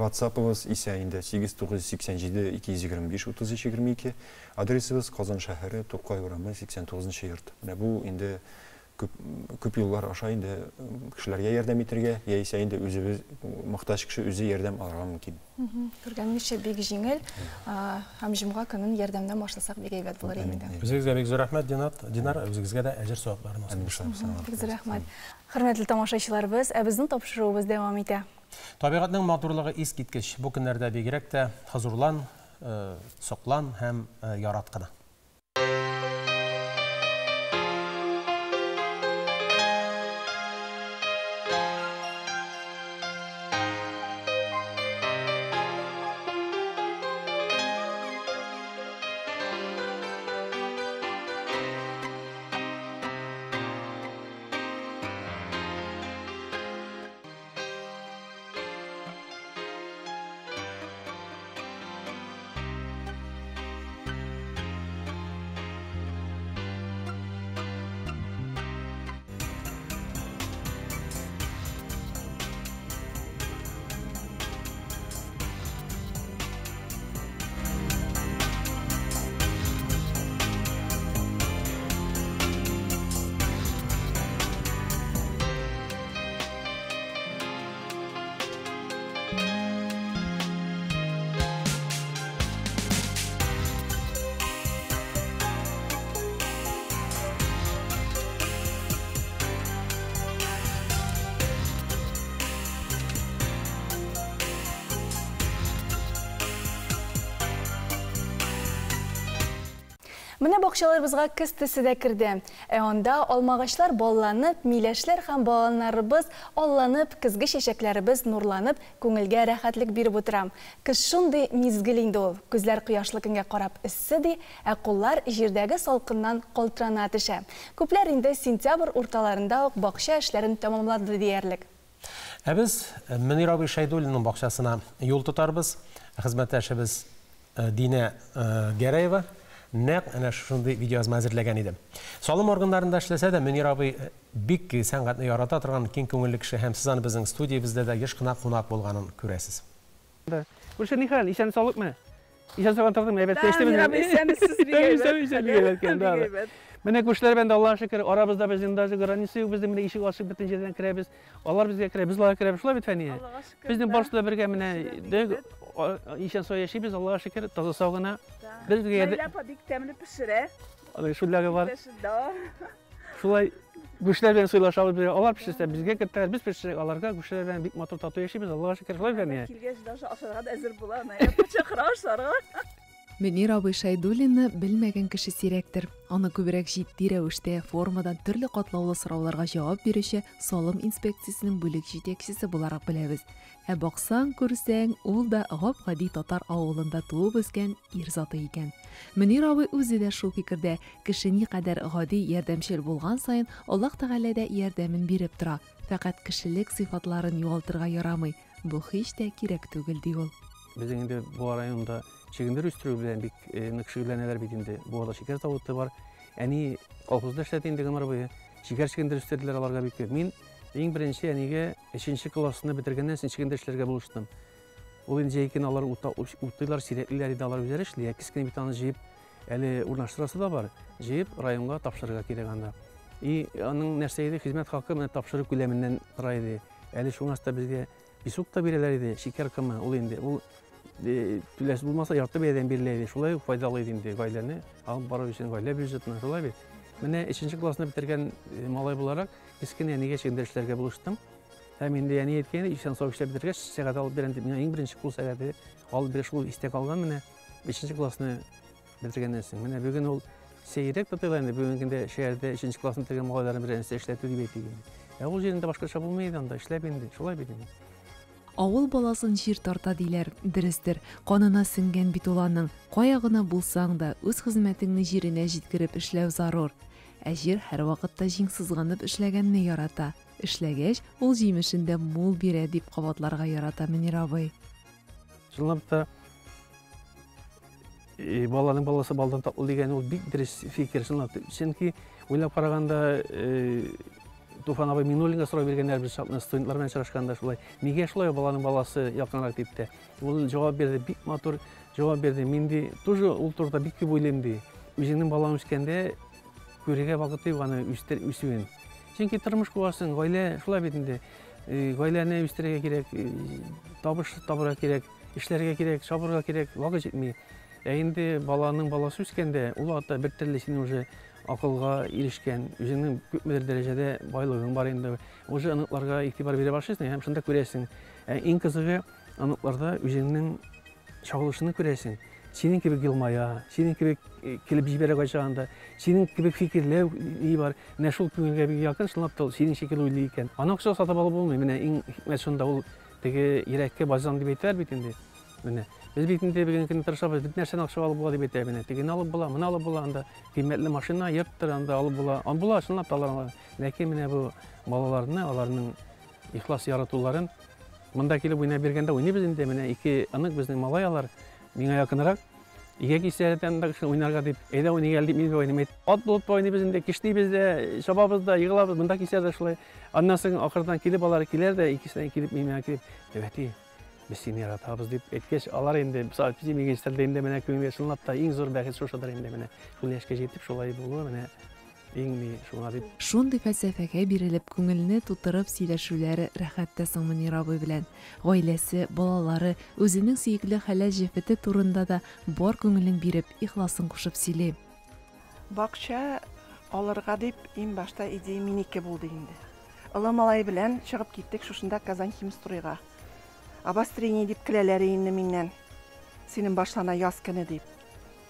WhatsAppыбыз исә инде 8987 225 33 22, адресыбыз Казан шәһәре, Тукай урамы, 89 йорт. Менә бу инде күп юллар аша инде кешеләргә ярдәм итәргә, яисә инде үзебез мохтаҗ кеше үзе ярдәм алырга мөмкин. Күргәнегезчә бик җиңел, һәм җомга көнен ярдәмдән башласак бик әйбәт булыр инде. Үзегезгә бик зур рәхмәт, Динар, үзегезгә дә әҗер саваплар насыйп булсын. Бик зур рәхмәт. Хөрмәтле тамашачыларыбыз, ә безнең тапшыруыбыз дәвам итә. Табигатьнең матурлыгы искиткеч. Бу көннәрдә бигрәк тә хозурлан, соклан һәм ярат кына. Менә бакчаларыбызга көз төсе дә керде. Ә анда алмагачлар балланып, миләшләр һәм баланнарыбыз алланып, көзге чәчәкләребез нурланып, күңелгә рәхәтлек биреп утыра. Көз шундый мизгел инде ул. Күзләр кояшлы көнгә карап эссе ди, ә куллар җирдәге салкыннан калтырана төшә. Күпләр инде сентябрь урталарында ук бакча эшләрен тәмамлады диярлек. Ә без Мөнир абый Шәйдуллинның бакчасына юл тотарбыз. Хезмәттәшебез Динә Гәрәева нәкъ әнә шундый видеоязма әзерләгән иде. Салым органнарында эшләсә дә, Мөнир абый бик сәнгатьне ярата торган киң күңелле кеше һәм сез аны безнең студиябездә дә еш кына кунак булганын күрәсез. Күрше, ни хәл? Исән саулыкмы? Исән сау тордың, әйбәт кенә эшләмедеңме? Исәнмесез, бик әйбәт. Исән, исән, бик әйбәт икән, да. Менә күршеләр белән дә Аллага шөкер, арабызда безнең даже граница юк, безнең менә ишек ачык бөтен җирдән керәбез. Алар безгә керә, без аларга керәбез. Шулай бит, Фәния? Безнең барысы да бергә менә исән сау яшибез, Аллага шөкер, таза сау гына. Безгә Наилә апа бик тәмле пешерә. Аның шүлләге бар. Шулай күршеләр белән сыйлашабыз без. Алар пешерсә, безгә кертәләр, без пешерсәк, аларга. Күршеләр белән бик матур тату яшибез, Аллага шөкер. Шулай бит, Фәния? Килгәч даже ашарга да әзер була, Наилә апа чакыра ашарга. Мөнир абый Шәйдуллинны белмәгән кеше сирәктер. Аны күбрәк җитди рәвештә, формадан төрле катлаулы сорауларга җавап бирүче салым инспекциясенең бүлек җитәкчесе буларак беләбез. Ә баксаң, күрсәң, ул да гап-гади татар авылында туып үскән ир заты икән. Мөнир абый үзе дә шул фикердә, кеше никадәр гади, ярдәмчел булган саен, Аллаһ Тәгалә дә ярдәмен биреп тора. Фәкать кешелек сыйфатларын югалтырга ярамый, бу һич тә кирәк түгел, ди ул. Безнең инде Буа районында чөгендер үстерү белән бик э, нык шөгыльләнәләр бит инде. Буада шикәр заводы бар. Әни колхозда эшләде инде гомер буе. Шикәр чөгендер үстерделәр аларга бик күп. Мин иң беренче әнигә өченче классны бетергәннән соң чөгендер эшләргә булыштым. Ул инде җәй көне алар ута, утыйлар, сирәклиләр иде, алар үзләре эшли. Ә кечкенә бит аны җыеп, әле урнаштырасы да бар. Җыеп, районга тапшырырга кирәк анда. И аның нәрсә иде, хезмәт хакы менә тапшыру күләменнән тора иде. Әле шуңа да безгә Песок та бирәләр иде, шикәр комы, ул инде, ул э, түләсез булмаса, ярты бәядән бирелә иде. Шулай ук файдалы иде инде гаиләне алып бару өчен, гаилә бюджетына, шулай бит. Менә өченче классны бетергән э, малай буларак, кечкенә әнигә чигендер эшләргә булыштым. Һәм инде әни әйткән иде, исән сау эшләп бетергәч, сәгать алып бирәм дип, миңа иң беренче кул сәгате алып бирә, шул истә калган менә. Өченче классны бетергәннән соң. Менә бүген ул сәйрәк тотыла инде, бүгенге көндә шәһәрдә өченче классны бетергән малайларны берәрсе эшләтү дип әйтик инде. Ә ул җирендә башкача булмый иде анда, эшләп инде, шулай бит инде. Авыл баласын җир тарта диләр, дөрестер, канына сеңгән бит ул аның. Кая гына булсаң да, үз хезмәтеңне җиренә җиткереп эшләү зарур. Ә җир һәрвакытта җиң сызганып эшләгәнне ярата. Эшләгәч, ул җимешен дә мул бирә, дип кабатларга ярата Мөнир абый. Чынлап та, Э, баланың баласы балдан татлы дигән ул бик дөрес фикер чынлап чөнки уйлап караганда э, Туфан абый Минуллинга сорау биргәннәр бер чакны студентлар белән очрашканда шулай нигә шулай баланың баласы якынрак дип тә ул җавап бирде бик матур җавап бирде мин ди тоже ул турыда бик күп уйлыйм ди үзеңнең балаң үскәндә күрергә вакыты юк аны үстер үсүен чөнки тормыш куасың гаилә шулай бит инде э, гаиләне үстерергә кирәк табыш табырга кирәк Эшләргә кирәк, чабырга кирәк, вакыт җитми. Ә инде баланың баласы үскәндә, ул вакытта бер төрле син уже акылга ирешкән, үзеңнең күпмедер дәрәҗәдә байлыгың бар инде. Уже оныкларга игътибар бирә башлыйсың һәм шунда күрәсең. Ә иң кызыгы, оныкларда үзеңнең чагылышны күрәсең. Синең кебек елмая, синең кебек э, килеп җибәрә кайчагында, синең кебек фикерләү ни бар. Менә шул күңелгә бик якын, чынлап та ул синең шикелле уйлый икән. Аны акча сатып алып булмый. Менә иң хикмәт шунда ул Теге йөрәккә бальзам дип әйтәләр бит инде. Менә. Без бит инде бүгенге көндә тырышабыз, бөтен нәрсәне акчага алып була дип әйтә менә. Тегене алып була, моны алып була, анда кыйммәтле машина, йорттыр, анда алып була. Ан була, чынлап та алар. Ләкин менә бу балаларны, аларның ихлас яратуларын монда килеп уйнап биргәндә уйныйбыз инде. Менә ике онык безнең малай алар, миңа якынрак. Өйгә килсә, анда кеше уйнарга дип, әйдә уйныйк әле дип мин дә уйныйм. Ат булып та уйныйбыз инде, кешнибез дә, чабабыз да, егылабыз. Монда килсә дә шулай. Аннан соң ахырдан килеп алар килер дә, икесеннән килеп миңа килеп, Әти, без сине яратабыз дип әйткәч, алар инде мигәчтер инде менә күңелгә чынлап та иң зур бәхет шушыдыр инде менә. Шул яшькә җитеп шулай булуы менә иң ни шуңа дип. Шундый фәлсәфәгә бирелеп, күңелне тутырып сөйләшүләре рәхәт тә соң Мөнир абый белән. Гаиләсе, балалары, үзенең сөекле хәләл җефете турында да бар күңелен биреп, ихласын кушып сөйли. Бакча алырга дип иң башта идея минеке булды инде. Олы малай белән чыгып киттек шушында Казаньхимстройга. Обострение дип көләләр инде миннән. Синең башлана яз көне дип.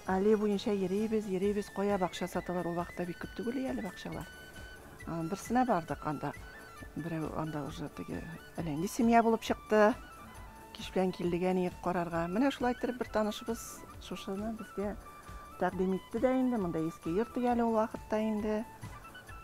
Аллея буенча йөрибез, йөрибез, кая бакча саталар, ул вакытта бик күп түгел әле бакчалар. Берсенә бардык анда. Берәү анда уже теге әллә нинди семья булып чыкты. Кич белән килдек әни карарга. Менә шулай иттереп бер танышыбыз шушыны безгә Тәкъдим итте дә инде, монда иске йорт әле ул вакытта инде.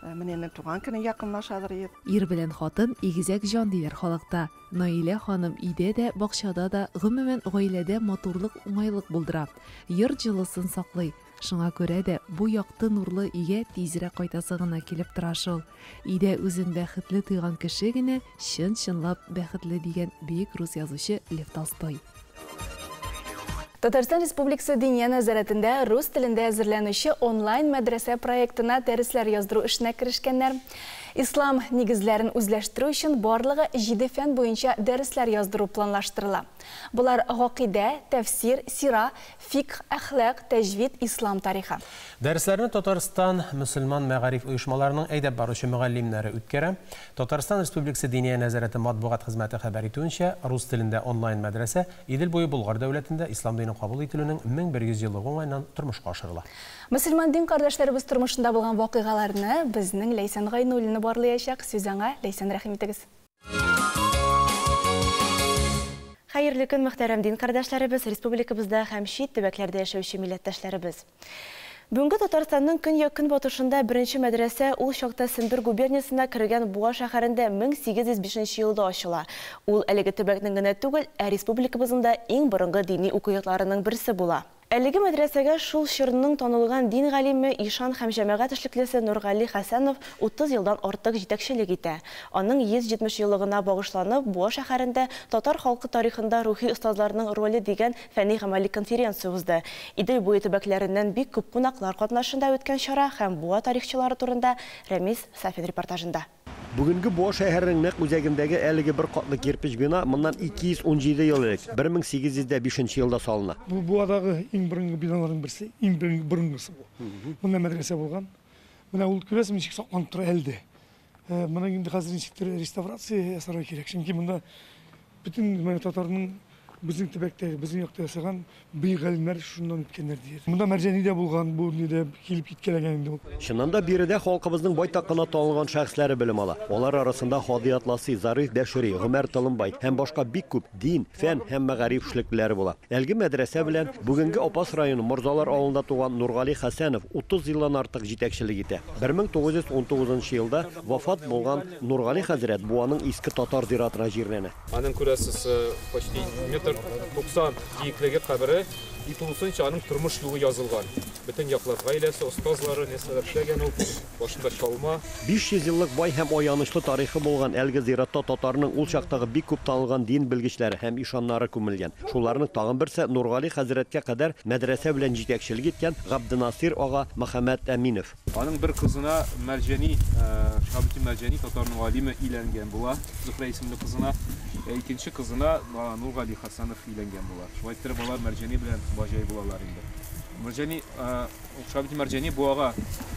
Э, менә инде туган көне якынлашадыр ед. Ир белән хатын игезәк җан диләр халыкта. Наилә ханым өйдә дә, бакчада да, гомумән, гаиләдә матурлык, уңайлык булдыра. Йорт җылысын саклый. Шуңа күрә дә бу якты нурлы өйгә тизрәк кайтасы гына килеп тора шул. Өйдә үзен бәхетле тойган кеше генә чын-чынлап бәхетле дигән бөек рус язучы Лев Толстой. Татарстан Республикасы Диния нәзарәтендә рус телендә әзерләнүче онлайн мәдрәсә проектына дәресләр яздыру эшенә керешкәннәр. Ислам нигезләрен үзләштерү өчен барлыгы 7 фән буенча дәресләр яздыру планлаштырыла. Болар гакыйдә, тәфсир, сира, фикх, әхлак, тәҗвид, ислам тарихы. Дәресләрне Татарстан мөселман мәгариф оешмаларының әйдәп баручы мөгаллимнәре үткәрә. Татарстан Республикасы Диния нәзарәте матбугат хезмәте хәбәр итүенчә, рус телендә онлайн мәдрәсә Идел буе Болгар дәүләтендә ислам динен кабул ителүнең 1100 еллыгы уңаеннан тормышка ашырыла. Мөселман дин кардәшләребез тормышында булган вакыйгаларны безнең Ләйсән Гайнуллина барлыячак. Сүз аңа, Ләйсән, рәхим итегез. Хәерле көн, мөхтәрәм дин кардәшләребез, республикабызда һәм чит төбәкләрдә яшәүче милләттәшләребез. Бүгенге Татарстанның көньяк-көнбатышында беренче мәдрәсә ул чакта Сембер губерниясенә кергән Буа шәһәрендә 1805 елда ачыла. Ул әлеге төбәкнең генә түгел, ә республикабызның да иң борынгы дини уку йортларының берсе була. Әлеге мәдрәсәгә шул чорның танылган дин галиме, ишан һәм җәмәгать эшлеклесе Нургали Хәсәнов 30 елдан артык җитәкчелек итә. Аның 170 еллыгына багышланып, Буа шәһәрендә Татар халкы тарихында рухи остазларның роле дигән фәнни-гамәли конференция узды. Идел буе төбәкләреннән бик күп кунаклар катнашында үткән чара һәм Буа тарихчылары турында Рәмис Сафин репортажында. Бүгенге Буа шәһәренең нәкъ үзәгендәге әлеге бер катлы кирпеч бина моннан 217 ел элек, 1805 нче елда салына. Бу Буадагы иң борынгы биналарның берсе, иң борынгысы бу. Монда мәдрәсә булган. Менә ул күрәсең ничек сакланып тора әле дә. Моны инде хәзер ничектер реставрация ясарга кирәк, чөнки монда бөтен менә татарның безнең төбәктә, безнең якта ясаган бөек галимнәр шуннан үткәннәр диярлек. Монда Мәрҗани дә булган, бу нидә килеп киткәләгән инде ул. Чыннан да, биредә халкыбызның байтак кына танылган шәхесләре белем ала. Алар арасында Һади Атласи, Зариф Бәшири, Гомәр Толымбай һәм башка бик күп дин, фән һәм мәгариф эшлеклеләре була. Әлге мәдрәсә белән бүгенге Апас районы Морзалар авылында туган Нургали Хәсәнов 30 елдан артык җитәкчелек итә. 1919 елда вафат булган Нургали хәзрәт Буаның Иске Татар зиратына җирләнә. Аның күрәсез, почти метр 90 биеклеге кабере и тулысынча аның тормыш юлы язылган. Бөтен яклап гаиләсе, остазлары, нәрсәләр эшләгән ул, башында чалма. 500 еллык бай һәм аянычлы тарихы булган әлеге зиратта татарның ул чактагы бик күп танылган дин белгечләре һәм ишаннары күмелгән. Шуларның тагын берсе Нургали хәзрәткә кадәр мәдрәсә белән җитәкчелек иткән Габденасыйр ага Мөхәммәтәминов. Аның бер кызына Мәрҗани, Шиһабетдин Мәрҗани, татарның галиме, өйләнгән була, Зөһрә исемле кызына. Ә икенче кызына Нургали Хәсәнов өйләнгән була. Шулай иттереп, алар Мәрҗани белән баҗай булалар инде. Мәрҗани, Шиһабетдин Мәрҗани Буага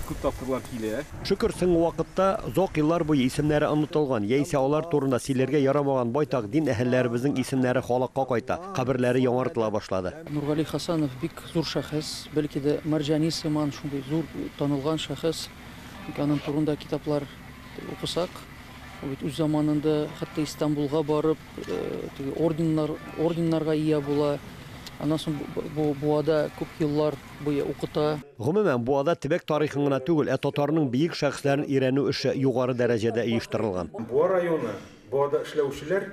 күп тапкырлар килә. Шөкер, соңгы вакытта озак еллар буе исемнәре онытылган, яисә алар турында сөйләргә ярамаган байтак дин әһелләребезнең исемнәре халыкка кайта, каберләре яңартыла башлады. Нургали Хәсәнов бик зур шәхес, бәлки дә Мәрҗани сыман шундый зур танылган шәхес. Чөнки аның турында китаплар укысак, ул бит үз заманында хәтта Истанбулга барып, теге орденнар, орденнарга ия була. Аннан соң бу Буада күп еллар буе укыта. Гомумән, Буада төбәк тарихын гына түгел, ә татарның бөек шәхесләрен өйрәнү эше югары дәрәҗәдә оештырылган. Буа районы, Буада эшләүчеләр,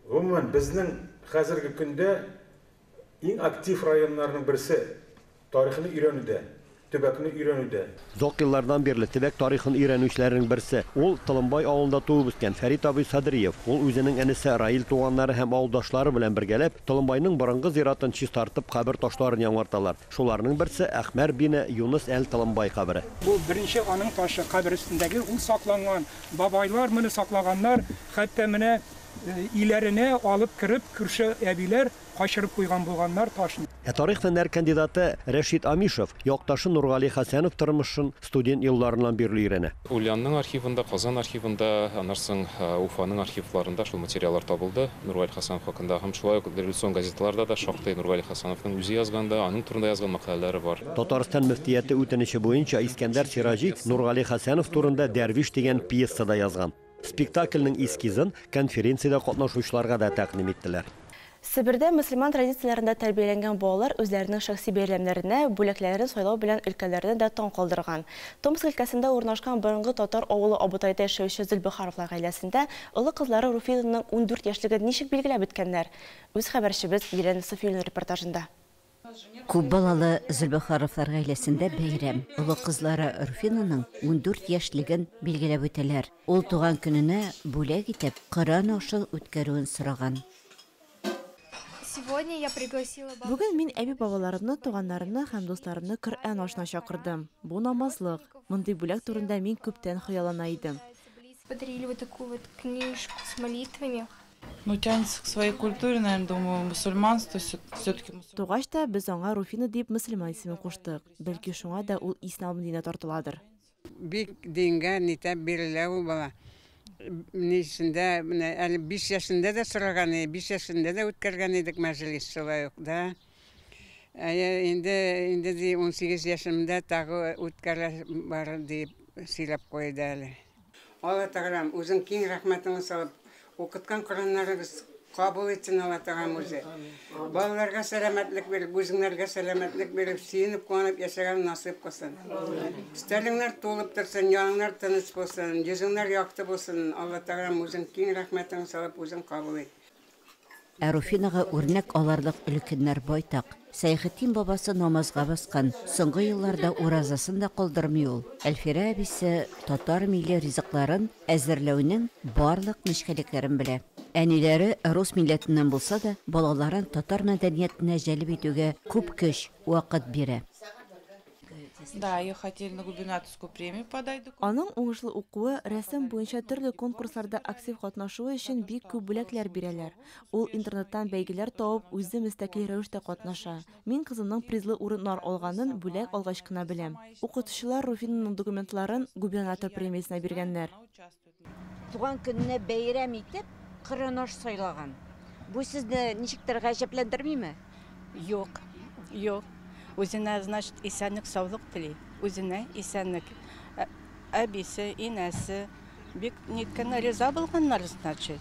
гомумән, безнең хәзерге көндә иң актив районнарның берсе тарихны өйрәнүдә, төбәкне өйрәнүдә. Озак еллардан бирле төбәк тарихын өйрәнүчеләрнең берсе. Ул Толымбай авылында туып үскән Фәрит абый Садриев. Ул үзенең энесе Раил туганнары һәм авылдашлары белән бергәләп Толымбайның борынгы зиратын чистартып кабер ташларын яңарталар. Шуларның берсе Әхмәр бине Юныс әл-Толымбай кабере. Бу беренче аның ташы кабер өстендәге, ул сакланган. Бабайлар моны саклаганнар, хәтта менә өйләренә алып кереп күрше әбиләр качырып куйган булганнар ташны. Ә тарих фәннәр кандидаты Рәшит Амишев якташы Нургали Хәсәнов тормышын студент елларыннан бирле өйрәнә. Ульянның архивында, Казан архивында, аннан соң Уфаның архивларында шул материаллар табылды Нургали Хәсәнов хакында. Һәм шулай ук революцион газеталарда да шактый Нургали Хәсәновның үзе язган да, аның турында язган мәкаләләре бар. Татарстан мөфтияте үтенече буенча Искәндәр Сираҗи Нургали Хәсәнов турында Дәрвиш дигән пьеса да язган. Спектакльнең эскизын конференциядә катнашучыларга да тәкъдим иттеләр. Себердә мөселман традицияләрендә тәрбияләнгән балалар үзләренең шәхси бәйрәмнәренә бүләкләрен сайлау белән өлкәннәрне дә таң калдырган. Томск өлкәсендә урнашкан борынгы татар авылы Абутайда яшәүче Зөлбөхаровлар гаиләсендә олы кызлары Руфинаның 14 яшьлеген ничек билгеләп үткәннәр? Үз хәбәрчебез Елена Софиуллина репортажында. Күп балалы Зөлбөхаровлар гаиләсендә бәйрәм. Олы кызлары Руфинаның 14 яшьлеген билгеләп үтәләр. Ул туган көненә бүләк итеп Коръән ашы үткәрүен сораган. Сегодня я пригласила Бүген мин әби-бабаларымны, туганнарымны һәм дусларымны Коръән ашына чакырдым. Бу намазлык. Мондый бүләк турында мин күптән хыяллана идем. Подарили вот такую вот книжку с молитвами. Ну, тянется к своей культуре, наверное, думаю, мусульманство все-таки. Тугач та без аңа Руфина дип мөселман исемен куштык. Бәлки шуңа да ул ислам диненә тартыладыр. Бик дингә нитә бирелә ул бала. Нисендә, менә әле 5 яшендә дә сораган, 5 яшендә дә үткәргән идек мәҗлес шулай ук, да. Әйе, инде инде ди 18 яшемдә тагы үткәрә бар дип сөйләп куйды әле. Алла Тәгаләм, үзең киң рәхмәтеңне салып, укыткан Коръәннәрегез кабул итсен Алла Тәгаләм үзе. Балаларга сәламәтлек биреп, үзеңнәргә сәламәтлек биреп, сөенеп, куанып яшәгән насыйп кылсын. Өстәлеңнәр тулып торсын, яныңнар тыныч булсын, йөзеңнәр якты булсын. Алла Тәгаләм үзең киң рәхмәтеңне салып, үзең кабул ит. Ә Руфинага үрнәк аларлык өлкәннәр байтак. Сәйхетдин бабасы намазга баскан, соңгы елларда уразасын да калдырмый ул. Әлфирә әбисе татар милли ризыкларын әзерләүнең барлык нечкәлекләрен белә. Әниләре рус милләтеннән булса да, балаларын татар мәдәниятенә җәлеп итүгә күп көч, вакыт бирә. Да, ее хотели на губернаторскую премию подать. Аның уңышлы укуы, рәсем буенча төрле конкурсларда актив катнашуы өчен бик күп бүләкләр бирәләр. Ул интернеттан бәйгеләр табып, үзе мөстәкыйль рәвештә катнаша. Мин кызымның призлы урыннар алганын бүләк алгач кына беләм. Укытучылар Руфинаның документларын губернатор премиясенә биргәннәр. Туган көненә бәйрәм итеп, Коръән аш сайлаган. Бу сезне ничектер гаҗәпләндермиме? Юк, юк. Үзенә, значит, исәнлек, саулык тели. Үзенә исәнлек. Әбисе, инәсе бик ниткән риза булганнар, значит.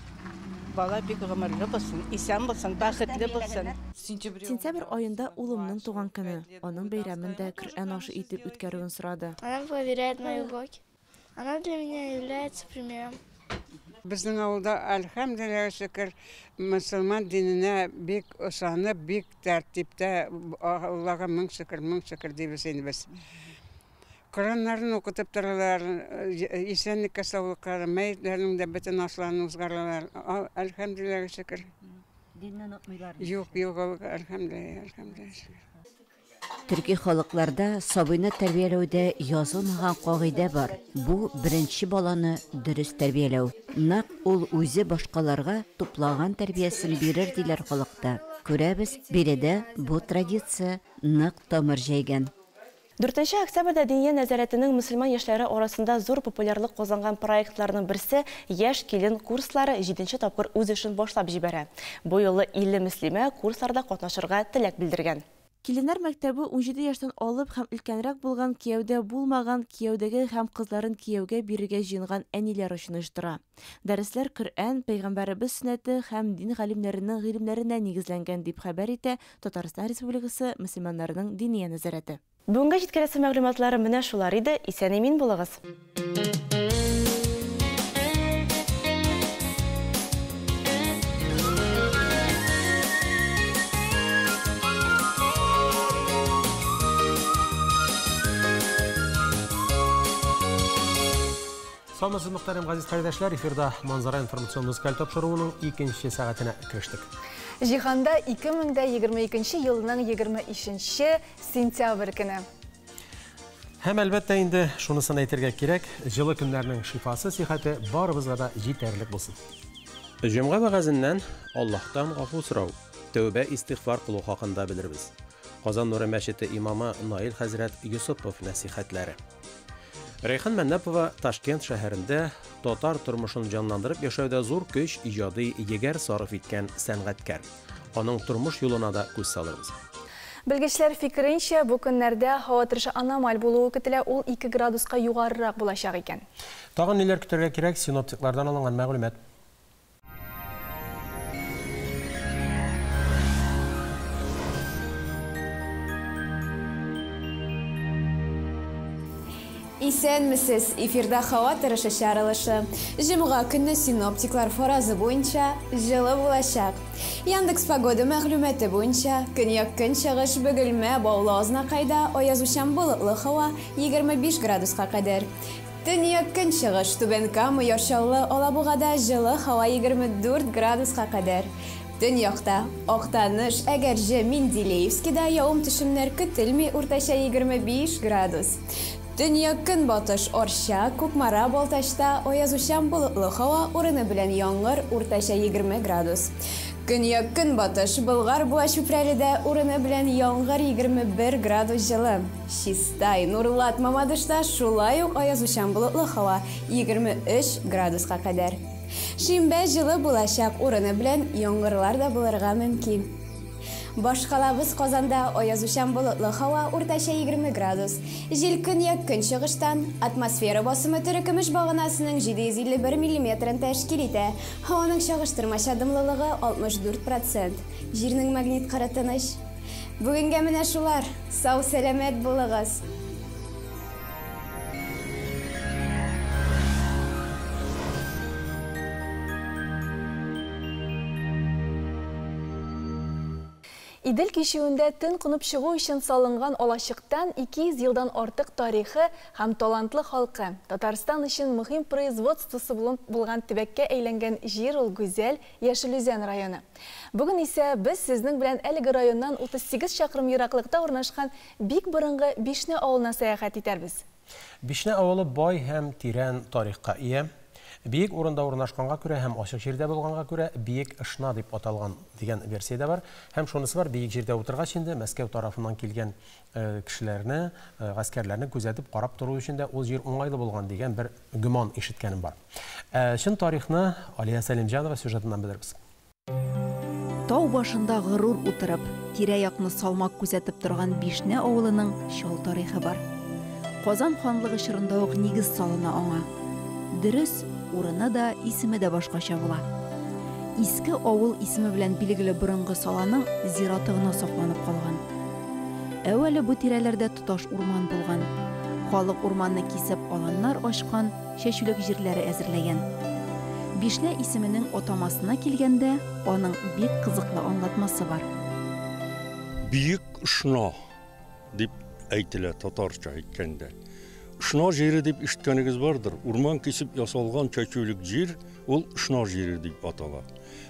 Бала бик гомерле булсын, исән булсын, бәхетле булсын. Сентябрь аенда улымның туган көне. Аның бәйрәмен дә Коръән ашы итеп үткәрүен сорады. Она проверяет мои уроки. Она для меня является примером. Безнең авылда, әлхәмдүлилләһ, шөкер, мөселман диненә бик ышанып, бик тәртиптә, Аллага мең шөкер, мең шөкер дибез инде без. Коръәннәрен укытып торалар, исәнлеккә, саулыкка, мәетләрнең дә бөтен ашларын узгаралар. Әлхәмдүлилләһ, шөкер. Динне онытмыйлар. Юк, юк, әлхәмдүлилләһ, әлхәмдүлилләһ, шөкер. Төрки халыкларда сабыйны тәрбияләүдә язылмаган кагыйдә бар. Бу беренче баланы дөрес тәрбияләү. Нәкъ ул үзе башкаларга туплаган тәрбиясен бирер диләр халыкта. Күрәбез, биредә бу традиция нык тамыр җәйгән. 4 октябрьдә Диния нәзарәтенең мөселман яшьләре арасында зур популярлык казанган проектларының берсе Яшь килен курслары 7 тапкыр үз эшен башлап җибәрә. Бу юлы 50 мөслимә курсларда катнашырга теләк белдергән. Киленнәр мәктәбе 17 яшьтән алып һәм өлкәнрәк булган, кияүдә булмаган, кияүдәге һәм кызларын кияүгә бирергә җыенган әниләр өчен оештыра. Дәресләр Коръән, Пәйгамбәребез сөннәте һәм дин галимнәренең гыйлемнәренә нигезләнгән дип хәбәр итә Татарстан Республикасы мөселманнарының Диния нәзарәте. Бүгенге җиткерәсе мәгълүматлары менә шулар иде. Исән-имин булыгыз. Саумысыз, мөхтәрәм газиз кардәшләр, эфирда Манзара информацион музыкаль тапшыруының икенче сәгатенә керештек. Җиһанда 2022 елның 23 сентябрь көне. Һәм әлбәттә инде шунысын әйтергә кирәк, җылы көннәрнең шифасы, сихәте барыбызга да җитәрлек булсын. Җомга вәгазеннән Аллаһтан гафу сорау, тәүбә истигъфар кылу хакында белербез. Казан Нуры мәчете имамы Наил хәзрәт Юсупов нәсихәтләре. Рәйхан Мәннәпова Ташкент шәһәрендә татар тормышын җанландырып яшәүдә зур көч, иҗади егәр сарыф иткән сәнгатькәр. Аның тормыш юлына да күз салырбыз. Белгечләр фикеренчә, бу көннәрдә һава торышы аномаль булуы көтелә, ул 2 градуска югарырак булачак икән. Тагын ниләр көтәргә кирәк, синоптиклардан алынган мәгълүмат. Исәнмесез, эфирда һава торышы чыгарылышы. Җомга көнне синоптиклар фаразы буенча җылы булачак. Яндекс Погода мәгълүматы буенча көньяк-көнчыгыш Бөгелмә, Баулы, Азнакайда аязучан болытлы һава 25 градуска кадәр. Төньяк-көнчыгыш Түбән Кама, Яр Чаллы, Алабугада җылы һава 24 градуска кадәр. Төньякта, Актаныш, Әгерҗе, Менделеевскида явым-төшемнәр көтелми, уртача 25 градус. Төньяк-көнбатыш Арча, Кукмара, Балтачта аязучан болытлы һава, урыны белән яңгыр, уртача 20 градус. Көньяк-көнбатыш Болгар, Буа, Чүпрәледә урыны белән яңгыр, 21 градус җылы. Чистай, Нурлат, Мамадышта шулай ук аязучан болытлы һава, 23 градуска кадәр. Шимбә җылы булачак, урыны белән яңгырлар да булырга мөмкин. Башкалабыз Казанда аязучан болытлы һава, уртача 20 градус. Җил көньяк-көнчыгыштан, атмосфера басымы терекөмеш баганасының 751 миллиметрын тәшкил итә. Һаваның чагыштырмача дымлылыгы 64 процент. Җирнең магнит кыры тыныч. Бүгенгә менә шулар. Сау-сәламәт булыгыз! Идел кичүендә төн кунып чыгу өчен салынган алачыктан 200 елдан артык тарихы һәм талантлы халкы, Татарстан өчен мөһим производствосы булган төбәккә әйләнгән җир ул гүзәл Яшел Үзән районы. Бүген исә без сезнең белән әлеге районнан 38 чакрым ераклыкта урнашкан бик борынгы Бишнә авылына сәяхәт итәрбез. Бишнә авылы бай һәм тирән тарихка ия. Биек урында урнашканга күрә һәм ачык җирдә булганга күрә Биек Ышна дип аталган дигән версия дә бар. Һәм шунысы бар, биек җирдә утыргач инде Мәскәү тарафыннан килгән кешеләрне, гаскәрләрне күзәтеп карап тору өчен дә ул җир уңайлы булган дигән бер гөман ишеткәнем бар. Ә чын тарихны Алия Сәлимҗанова сюжетыннан белербез. Тау башында горур утырып, тирә-якны салмак күзәтеп торган Бишнә авылының чал тарихы бар. Казан ханлыгы чорында ук нигез салына аңа. Дөрес, урыны да, исеме дә башкача була. Иске авыл исеме белән билгеле борынгы саланың зираты гына сакланып калган. Әүвәле бу тирәләрдә тоташ урман булган. Халык урманны кисеп аланнар ачкан, чәчүлек җирләре әзерләгән. Бишнә исеменең атамасына килгәндә, аның бик кызыклы аңлатмасы бар. Биек Ышна дип әйтелә татарча әйткәндә. Ышна җире дип ишеткәнегез бардыр. Урман кисеп ясалган чәчүлек җир ул Ышна җире дип атала.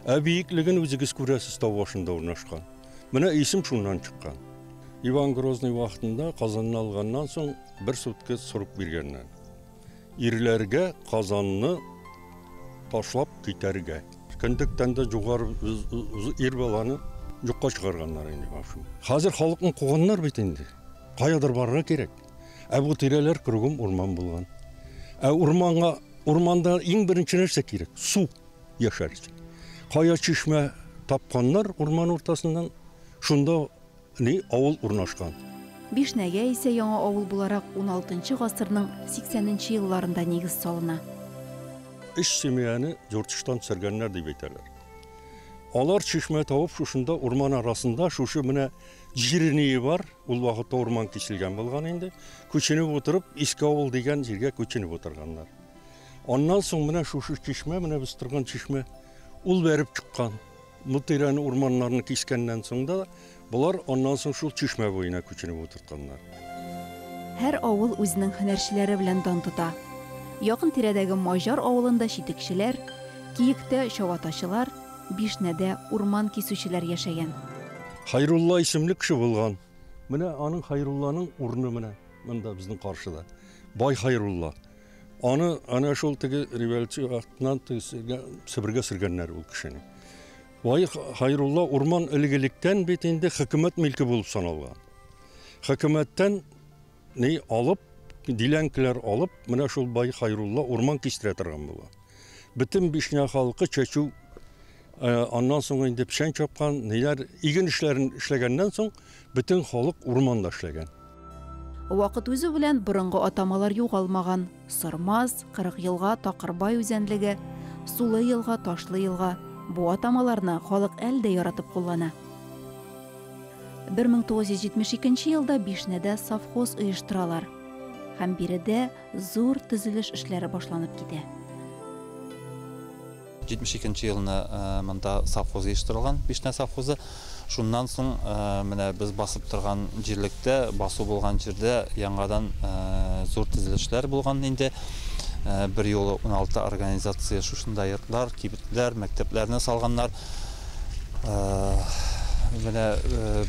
Ә биеклеген үзегез күрәсез, тау башында урнашкан. Менә исем шуннан чыккан. Иван Грозный вакытында Казанны алганнан соң бер сутка срок биргәннәр. Ирләргә Казанны ташлап китәргә. Кендектән дә югары ир баланы юкка чыгарганнар инде, в общем. Хәзер халыкны куганнар бит инде. Каядыр барырга кирәк. Ә бу тирәләр кругом урман булган. Ә урманга, урманда иң беренче нәрсә кирәк? Су яшәр өчен. Кая чишмә тапканнар урман уртасыннан, шунда ни авыл урнашкан. Бишнәгә исә яңа авыл буларак уналтынчы гасырның сиксәненче елларында нигез салына. Өч семьяны Зуртыштан сөргәннәр дип әйтәләр. Алар чишмә табып шушында урман арасында шушы менә җирние бар, ул вакытта урман киселгән булган инде. Күченеп утырып, Иске авыл дигән җиргә күченеп утырганнар. Аннан соң менә шушы чишмә, менә без торган чишмә, ул бәреп чыккан. Бу тирәне урманнарны кискәннән соң да болар аннан соң шул чишмә буена күченеп утыртканнар. Һәр авыл үзенең һөнәрчеләре белән дан тота. Якын тирәдәге Маҗар авылында читекчеләр, Киектә чабатачылар, Бишнәдә урман кисүчеләр яшәгән. Хәйрулла исемле кеше булган. Менә аның Хәйрулланың урыны менә монда безнең каршыда. Бай Хәйрулла. Аны әнә шул теге революция вакытыннан Себергә сөргәннәр ул кешене. Бай Хәйрулла урман элек-электән бит инде хөкүмәт милке булып саналган. Хөкүмәттән ни алып, диләнкеләр алып, менә шул бай Хәйрулла урман кистерә торган була. Бөтен Бишня халкы чәчү, аннан соң инде печән чапкан, ниләр, иген эшләрен эшләгәннән соң, бөтен халык урманда эшләгән. Вакыт узу белән борынгы атамалар югалмаган. Сормаз, Кырык елга, Такырбай үзәнлеге, Сулы елга, Ташлы елга. Бу атамаларны халык әле дә яратып куллана. 1972 елда Бишнәдә совхоз оештыралар. Һәм биредә зур төзелеш эшләре башланып китә. 72 елны монда совхоз оештырылган, Бишнә совхозы. Шуннан соң менә без басып торган җирлектә, басу булган җирдә яңадан зур төзелешләр булган инде. Бер юлы 16 организация шушында йортлар, кибетләр, мәктәпләрне салганнар. Менә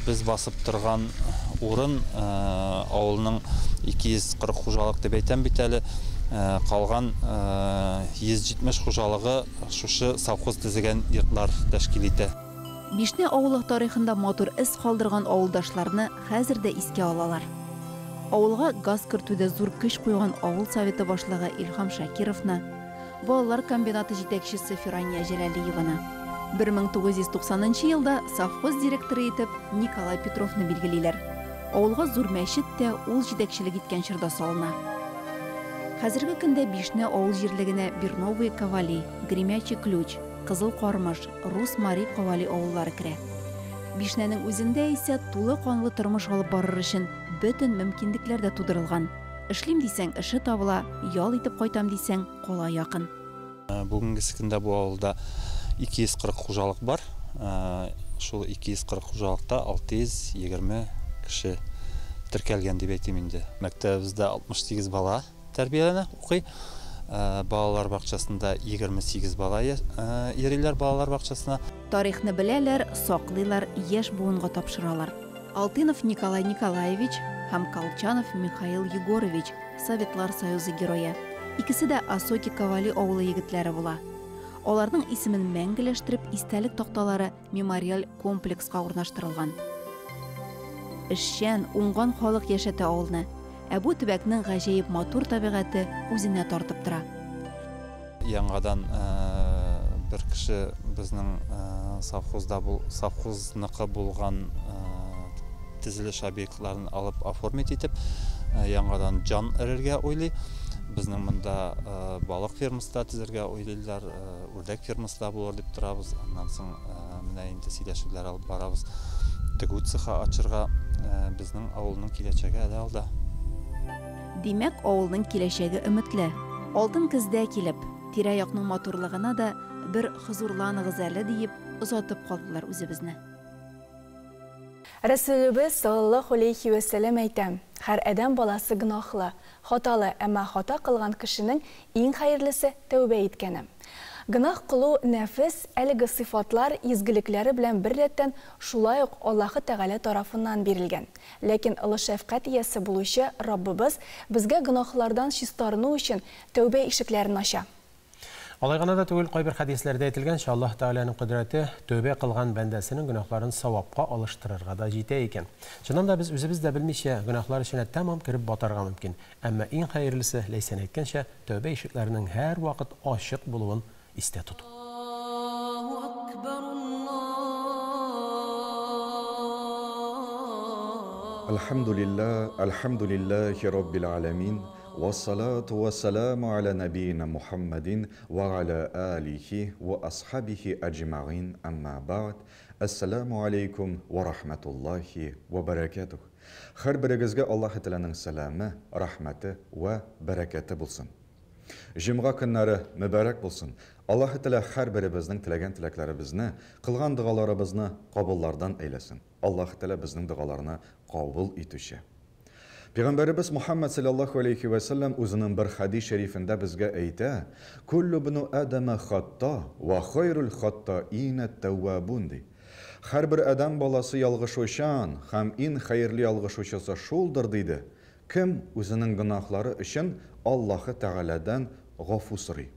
без басып торган урын авылның 240 хуҗалык дип әйтәм бит әле. Калган 170 хуҗалыгы шушы совхоз төзегән йортлар тәшкил итә. Бишнә авылы тарихында матур эз калдырган авылдашларны хәзер дә искә алалар. Авылга газ кертүдә зур көч куйган авыл советы башлыгы Илһам Шакировны, балалар комбинаты җитәкчесе Фирания Җәләлиеваны. 1990 нчы елда совхоз директоры итеп Николай Петровны билгелиләр. Авылга зур мәчет тә ул җитәкчелек иткән чорда салына. Хәзерге көндә Бишнә авыл җирлегенә Берновые Ковали, Гремячий Ключ, Кызыл Кармыш, Рус Мари Ковали авыллары керә. Бишнәнең үзендә исә тулы канлы тормыш алып барыр өчен бөтен мөмкинлекләр дә тудырылган. Эшлим дисәң, эше табыла, ял итеп кайтам дисәң, кала якын. Бүгенгесе көндә бу авылда 240 хуҗалык бар. Шул 240 хуҗалыкта 620 кеше теркәлгән дип әйтим инде. Мәктәбебездә 68 бала тәрбияләнә, укый. Балалар бакчасында 28 бала йөриләр балалар бакчасына. Тарихны беләләр, саклыйлар, яшь буынга тапшыралар. Алтынов Николай Николаевич һәм Колчанов Михаил Егорович, Советлар Союзы Герое. Икесе дә Осоки Ковали авылы егетләре була. Аларның исемен мәңгеләштереп истәлек такталары мемориаль комплекска урнаштырылган. Эшчән, уңган халык яшәтә авылны. Ә бу төбәкнең гаҗәеп матур табигате үзенә тартып тора. Яңадан бер кеше безнең совхозда совхозныкы булган төзелеш объектларын алып оформить итеп, яңадан җан өрергә уйлый. Безнең монда балык фермасы да төзергә уйлыйлар, үрдәк фермасы да булыр дип торабыз. Аннан соң менә инде сөйләшүләр алып барабыз. Тегү цехы ачырга безнең авылның киләчәге әле алда. Димәк, авылның киләчәге өметле. Алтын көздә килеп, тирә-якның матурлыгына да бер хозурланыгыз әле, диеп озатып калдылар үзебезне. Рәсүлебез саллаллаһу алейһи вә сәлләм әйтә, Һәр адәм баласы гөнаһлы, хаталы, әмма хата кылган кешенең иң хәерлесе, тәүбә иткәне. Гөнаһ кылу, нәфес, әлеге сыйфатлар изгелекләре белән беррәттән шулай ук Аллаһы Тәгалә тарафыннан бирелгән. Ләкин олы шәфкать иясе булучы Раббыбыз безгә гөнаһлардан чистарыну өчен тәүбә ишекләрен ача. Алай гына да түгел, кайбер хәдисләрдә әйтелгәнчә, Аллаһ Тәгаләнең кодрәте тәүбә кылган бәндәсенең гөнаһларын савапка алыштырырга да җитә икән. Чыннан да, без үзебез дә белмичә, гөнаһлар эченә тәмам кереп батарга мөмкин. Әмма иң хәерлесе, Ләйсән әйткәнчә, тәүбә ишекләренең һәрвакыт ачык булуын истә тоту. Әлхәмдүлилләһ, әлхәмдүлилләһи раббил галәмин, вәссалату вәссәламу аля нәбиина Мухаммадин вә аля алихи вә асхабихи әҗмәгыйн, әмма бәгъд, Әссәламү алейкум вә рахмәтуллаһи вә бәрәкәтүһ. Һәрберегезгә Аллаһы Тәгаләнең сәламе, рәхмәте вә бәрәкәте булсын. Җомга көннәре мөбарәк булсын! Аллаһы Тәгалә һәрберебезнең теләгән теләкләребезне, кылган догаларыбызны кабуллардан әйләсен. Аллаһы Тәгалә безнең догаларны кабул итүче. Пәйгамбәребез Мухәммәд салләллаһу алейһи вә сәлләм үзенең бер хәдис шәрифендә безгә әйтә, Куллю бну Адама хатта, вә хайрул хаттаина тәввабун, ди. Һәрбер адәм баласы ялгышучан, һәм ин хәерле ялгышучысы шулдыр, диде, кем үзенең гөнаһлары өчен Аллаһы Тәгаләдән гафу сорый.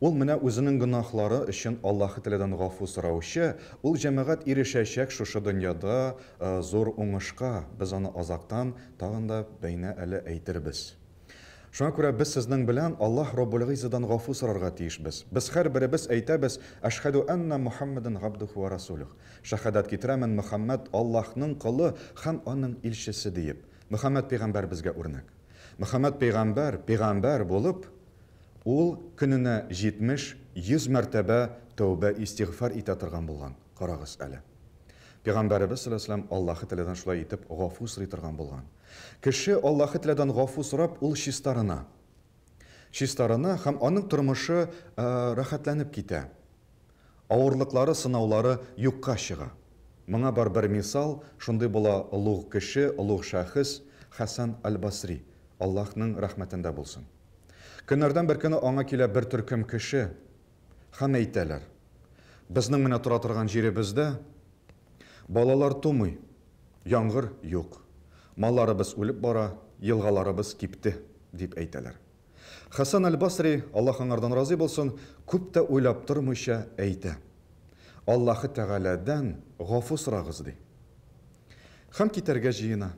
Ул менә үзенең гөнаһлары өчен Аллаһы Тәгаләдән гафу сораучы, ул җәмәгать ирешәчәк шушы дөньяда зур уңышка, без аны азактан тагын да бәйнә әле әйтербез. Шуңа күрә без сезнең белән Аллаһ Раббул Гыйззадан гафу сорарга тиешбез. Без һәрберебез әйтәбез, Әшһәдү әннә Мухәммәдән габдүһү вә расүлүһ. Шәһадәт китерәмен, Мөхәммәд Аллаһның колы һәм аның илчесе диеп. Мөхәммәд пәйгамбәр безгә үрнәк. Мөхәммәд пәйгамбәр, пәйгамбәр булып, ул көненә 70, 100 мәртәбә тәүбә-истигъфар итә торган булган. Карагыз әле. Пәйгамбәребез салләллаһу галәйһи ва сәлләм Аллаһы Тәгаләдән шулай итеп гафу сорый торган булган. Кеше Аллаһы Тәгаләдән гафу сорап, ул чистарына. Чистарына һәм аның тормышы рәхәтләнеп китә. Авырлыклары, сынаулары юкка чыга. Моңа бар бер мисал, шундый була олуг кеше, олуг шәхес Хәсән әл-Басри, Аллаһның рәхмәтендә булсын. Көннәрдән бер көне аңа килә бер төркем кеше һәм әйтәләр, Безнең менә тора торган җиребездә балалар тумый, яңгыр юк. Малларыбыз үлеп бара, елгаларыбыз кипте, дип әйтәләр. Хәсән әл-Басри, Аллаһ аңардан разый булсын, күп тә уйлап тормыйча әйтә, Аллаһы Тәгаләдән гафу сорагыз, ди. Һәм китәргә җыена.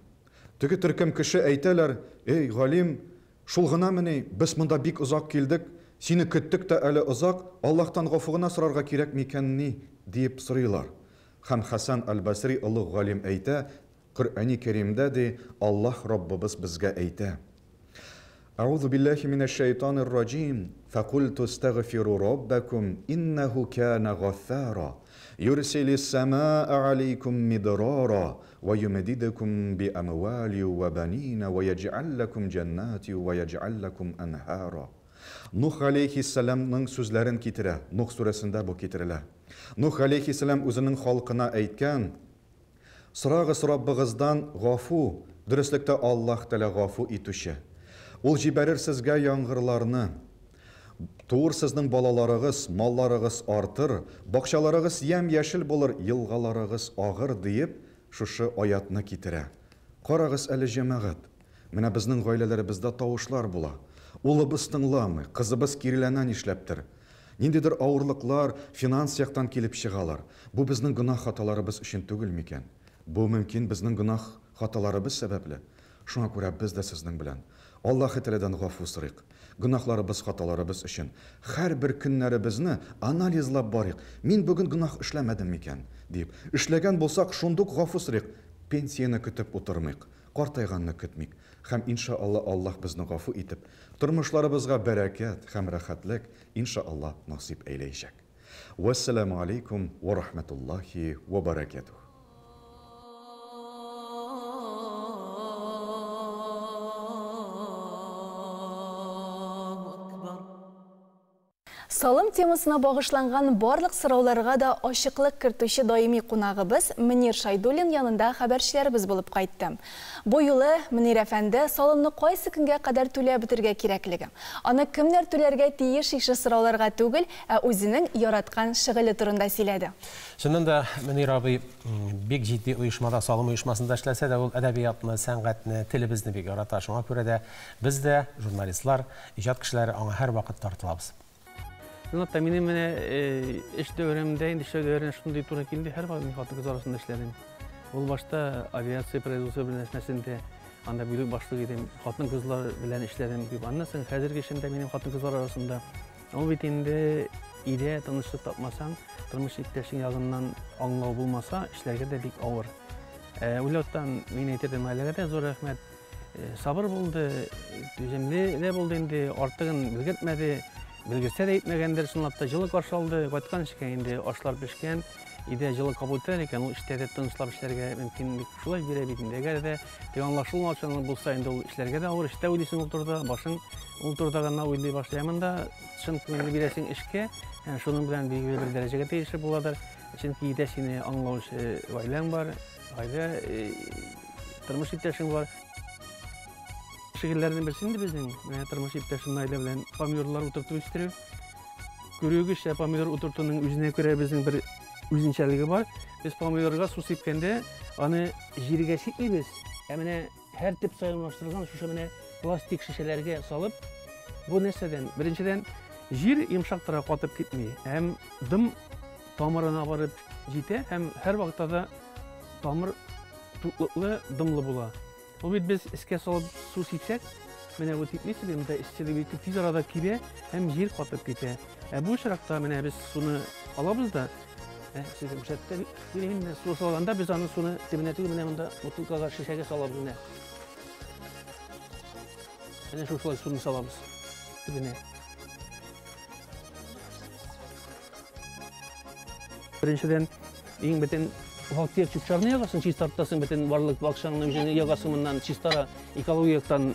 Теге төркем кеше әйтәләр, Эй, галим, шул гынамыни, без монда бик озак килдек, сине көттек тә әле озак, Аллаһтан гафу гына сорарга кирәк микәнни? диеп сорыйлар. Һәм Хәсән әл-Басри олуг галим әйтә, Коръәни Кәримдә, ди, Аллаһ Раббыбыз безгә әйтә, Әгъузу билләһи минәш-шәйтанир раҗим, Фәкульту астәгъфиру раббәкүм, иннәһү кәнә гаффара, юрсилис-сәмаә галәйкүм мидрара, вә юмдидкүм биәмвали вә бәнина вә яҗгәл ләкүм җәннати вә яҗгәл ләкүм әнһара. Нух галәйһиссәламның сүзләрен китерә, Нух сүрәсендә бу китерелә. Нух галәйһиссәлам үзенең халкына әйткән, Сорагыз Раббыгыздан гафу, дөреслектә Аллаһ Тәгалә гафу итүче. Ул җибәрер сезгә яңгырларны. Туыр сезнең балаларыгыз, малларыгыз артыр, бакчаларыгыз ямь-яшел булыр, елгаларыгыз агыр, диеп, шушы аятны китерә. Карагыз әле, җәмәгать, менә безнең гаиләләребездә тавышлар була. Улыбыз тыңламый, кызыбыз киреләнә нишләптер. Ниндидер авырлыклар финанс яктан килеп чыгалар. Бу безнең гөнаһ-хаталарыбыз өчен түгел микән? Бу мөмкин безнең гөнаһ-хаталарыбыз сәбәпле. Шуңа күрә без дә сезнең белән Аллаһы Тәгаләдән гафу сорыйк. Гөнаһларыбыз, хаталарыбыз өчен. Һәрбер көннәребезне анализлап барыйк. Мин бүген гөнаһ эшләмәдем микән? дип. Эшләгән булсак, шундук гафу сорыйк. Пенсияне көтеп утырмыйк. Картайганны көтмик. Һәм, инша Алла, Аллаһ безне гафу итеп, тормышларыбызга бәрәкәт һәм рәхәтлек, инша Алла, насыйп әйләячәк. Вәссәламү алейкум вә рахмәтуллаһи вә бәрәкәтүһ. Салым темасына багышланган барлык сорауларга да ачыклык кертүче даими кунагыбыз Мөнир Шайдуллин янында хәбәрчеләребез булып кайтты. Бу юлы Мөнир әфәнде салымны кайсы көнгә кадәр түләп бетерергә кирәклеге, аны кемнәр түләргә тиеш ише сорауларга түгел, ә үзенең яраткан шөгыле турында сөйләде. Чыннан да, Мөнир абый бик җитди оешмада, салым оешмасында эшләсә дә, ул әдәбиятны, сәнгатьне, телебезне бик ярата. Шуңа күрә дә без дә, журналистлар, иҗат кешеләре аңа һәрвакыт тартылабыз. Чынлап та, минем менә эш дәверемдә, инде эшләү дәверенә шундый туры килде, һәрвакыт мин хатын-кыз арасында эшләдем. Ул башта авиация производство берләшмәсендә, анда бүлек башлыгы идем, хатын-кызлар белән эшләдем күп. Аннан соң хәзерге эшемдә минем хатын-кызлар арасында. Ул бит инде өйдә тынычлык тапмасаң, тормыш иптәшең ягыннан аңлау булмаса, эшләргә дә бик авыр. Уйлаудан мин әйтер идем, гаиләгә дә зур рәхмәт. Сабыр булды, түземле дә булды инде, артыгын белгертмәде. Белгертсә дә әйтмәгәндер, чынлап та җылы каршы алды. Кайткан эшкә инде ашлар пешкән, өйдә җылы кабул итәләр икән, ул эштә дә тынычлап эшләргә мөмкинлек шулай бирә бит инде. Әгәр дә теге аңлашылмаучанлык булса, инде ул эшләргә дә авыр, эштә уйлыйсың ул турыда, башың ул турыда гына уйлый башлый. Ә монда чын күңелне бирәсең эшкә, шуның белән билгеле бер дәрәҗәгә дә ирешеп буладыр. Чөнки өйдә сине аңлаучы гаиләң бар, гаилә, тормыш иптәшең бар. Шөгыльләрнең берсе инде безнең, менә тормыш иптәшем Наилә белән помидорлар утыртып үстерү. Күрүегезчә, помидор утыртуның үзенә күрә безнең бер үзенчәлеге бар. Без помидорга су сипкәндә аны җиргә сипмибез, ә менә һәр төп саен урнаштырылган шушы менә пластик шешәләргә салып, бу нәрсәдән? Беренчедән, җир йомшак тора, катып китми һәм дым тамырына барып җитә һәм һәрвакытта да тамыр туклыклы, дымлы була. Ул бит без эскә салып су сипсәк, менә бу сипмисез бит, монда эсселек бик тиз арада кибә һәм җир катып китә. Ә бу очракта менә без суны алабыз да, сезгә күрсәтеп бирәм инде, су салганда без аны суны төбенә түгел, менә монда бутылкага, шешәгә салабыз менә. Менә шушылай суны салабыз төбенә. Беренчедән, иң бөтен вак-төяк чүп-чарны ягасың, чистартасың бөтен барлык бакчаңны үзеңне ягасың моннан чистара, экология яктан.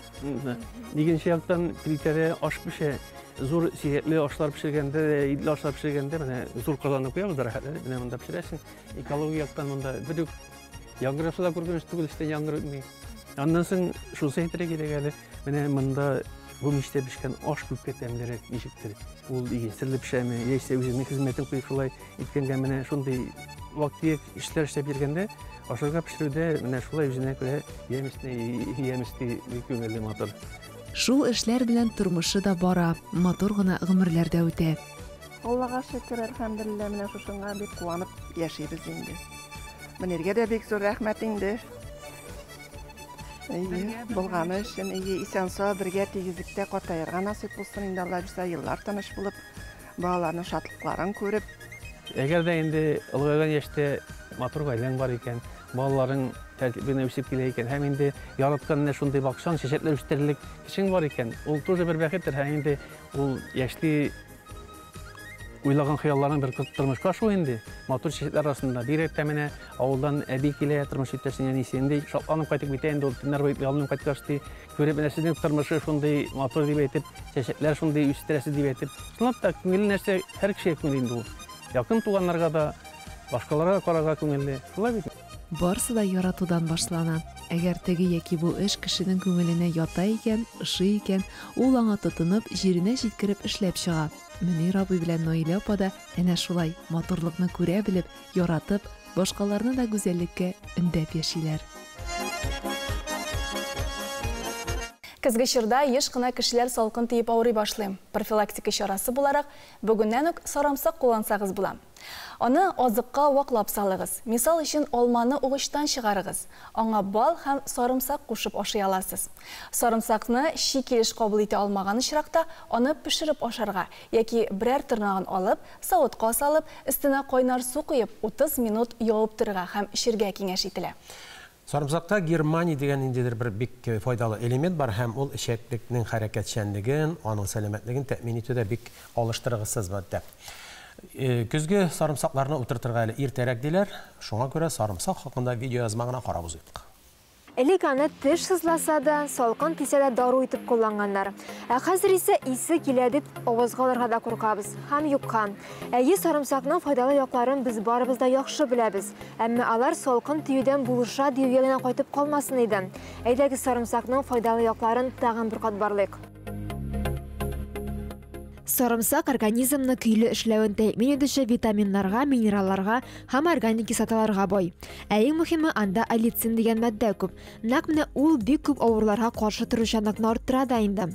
Икенче яктан, плитәдә аш пешә. Зур сирәкле ашлар пешергәндә, итле ашлар пешергәндә менә зур казанны куябыз да рәхәтләнеп менә монда пешерәсең. Экология яктан монда бер үк яңгыр яуса да куркыныч түгел, өстән яңгыр үтми. Аннан соң шунысы әйтергә кирәк әле, менә монда Бу мичтә пешкән аш күпкә тәмлерәк, ничектер. Ул игенсерле пешәме, яисә үзеңнең хезмәтен куеп шулай иткәнгә менә шундый вак-төяк эшләр эшләп йөргәндә, ашарга пешерүдә менә шулай үзенә күрә ямь өстенә ямь өсти, бик күңелле, матур. Шул эшләр белән тормышы да бара, матур гына гомерләр дә үтә. Аллага шөкер, әлхәмдүлилләһ, менә шушыңа бик куанып яшибез инде. Мөниргә дә бик зур рәхмәт инде. Әйе, булганы өчен, әйе, исән-сау бергә тигезлектә картаерга насыйп булсын инде, Алла бирсә, еллар тыныч булып, балаларның шатлыкларын күреп. Әгәр дә инде олыгайган яшьтә матур гаиләң бар икән, балаларың тәртипле генә үсеп килә икән һәм инде яраткан менә шундый бакчаң, чәчәкләр үстерерлек кешең бар икән, ул тоже бер бәхеттер һәм инде ул яшьли Уйлаган хыялларың бер тормышка ашу инде. Матур чәчәкләр арасында. Бигрәк тә менә авылдан әби килә, тормыш иптәшенең әнисе. Инде шатланып кайтып китә инде ул төннәр буе ялынып кайткач ди. Күреп менә сезнең тормышы шундый матур дип әйтеп, чәчәкләр шундый үстерәсез дип әйтеп. Чынлап та күңелле нәрсә һәр кешегә күңелле инде ул. Якын туганнарга да, башкаларга да карарга күңелле. Шулай бит? Барсы да яратудан башлана. Әгәр теге яки бу эш кешенең күңеленә ята икән, ошый икән, ул аңа тотынып, җиренә җиткереп эшләп чыга. Мөнир абый белән Наилә апа да әнә шулай, матурлыкны күрә белеп, яратып, башкаларны да гүзәллеккә өндәп яшиләр. Көзге чорда еш кына кешеләр салкын тиеп авырый башлый. Профилактика чарасы буларак, бүгеннән үк сарамсак куллансагыз була. Аны азыкка ваклап салыгыз. Мисал өчен, алманы угычтан чыгарыгыз. Аңа бал һәм сарымсак кушып ашый аласыз. Сарымсакны чи килеш кабул итә алмаган очракта, аны пешереп ашарга яки берәр тырнагын алып, савытка салып, өстенә кайнар су коеп, 30 минут явып торырга һәм эчергә киңәш ителә. Сарымсакта германий дигән ниндидер бер бик файдалы элемент бар һәм ул эчәклекнең хәрәкәтчәнлеген, аның сәламәтлеген тәэмин итүдә бик алыштыргысыз матдә. Көзге сарымсакларны утыртырга әле иртәрәк диләр, шуңа күрә сарымсак хакында видеоязма гына карап узыйк. Элек аны теш сызласа да, салкын тисә дә дару итеп кулланганнар. Ә хәзер исә исе килә дип авызга алырга да куркабыз. Һәм юкка. Әйе, сарымсакның файдалы якларын без барыбыз да яхшы беләбез. Әмма алар салкын тиюдән булыша диюгә генә кайтып калмасын иде. Әйдәгез сарымсакның файдалы якларын тагын бер кат барлыйк. Сарымсак организмны көйле эшләвен тәэмин итүче витаминнарга, минералларга һәм органик кислоталарга бай. Ә иң мөһиме, анда аллицин дигән матдә күп. Нәкъ менә ул бик күп авыруларга каршы торучанлыкны арттыра да инде.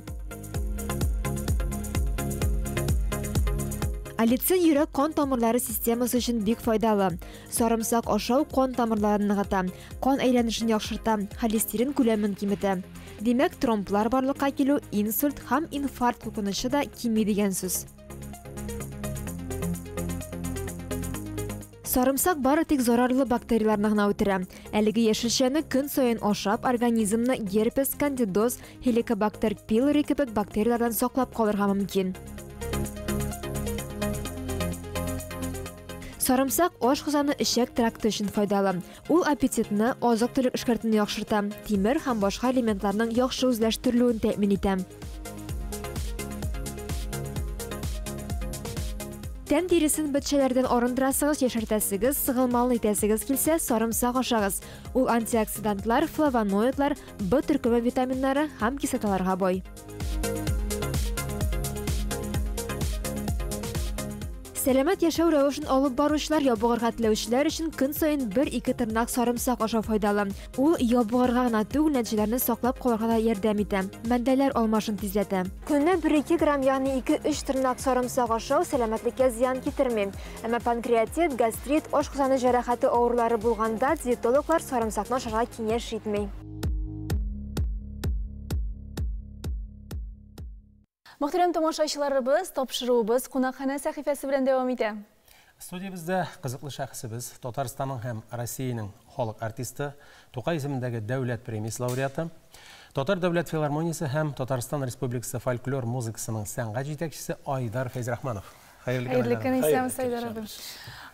Аллицин йөрәк-кан тамырлары системасы өчен бик файдалы. Сарымсак ашау кан тамырларын ныгыта, кан әйләнешен яхшырта, холестерин күләмен киметә. Димәк, тромблар барлыкка килү, инсульт һәм инфаркт куркынычы да кими дигән сүз. Сарымсак бары тик зарарлы бактерияләрне гына үтерә. Әлеге яшелчәне көн саен ашап, организмны герпес, кандидоз, хеликобактер пилори кебек бактерияләрдән саклап калырга мөмкин. Сарымсак ашказаны-эчәк тракты өчен файдалы. Ул аппетитны, азык-төлек эшкәртүне яхшырта, тимер һәм башка элементларның яхшы үзләштерелүен тәэмин итә. Тән тиресен бетчәләрдән арындырасыгыз, яшәртәсегез, сыгылмалы итәсегез килсә, сарымсак ашагыз. Ул антиоксидантлар, флавоноидлар, Б төркеме витаминнары һәм кислоталарга бай. Сәламәт яшәү рәвешен алып баручылар, ябыгырга теләүчеләр өчен көн саен бер-ике тырнак сарымсак ашау файдалы. Ул ябыгырга гына түгел, нәтиҗәләрне саклап калырга да ярдәм итә. Матдәләр алмашын тизләтә. Көненә бер-ике грамм, ягъни ике-өч тырнак сарымсак ашау сәламәтлеккә зыян китерми. Әмма панкреатит, гастрит, ашказаны җәрәхәте авырулары булганда диетологлар сарымсакны ашарга киңәш итми. Мөхтәрәм тамашачыларыбыз, тапшыруыбыз Кунакханә сәхифәсе белән дәвам итә. Студиябездә кызыклы шәхесебез, Татарстанның һәм Россиянең халык артисты, Тукай исемендәге дәүләт премиясе лауреаты, Татар дәүләт филармониясе һәм Татарстан Республикасы фольклор музыкасының сәнгать җитәкчесе Айдар Фәйзрахманов. Хәерле көн, Хәерле көн, исәнмесез, Айдар абый.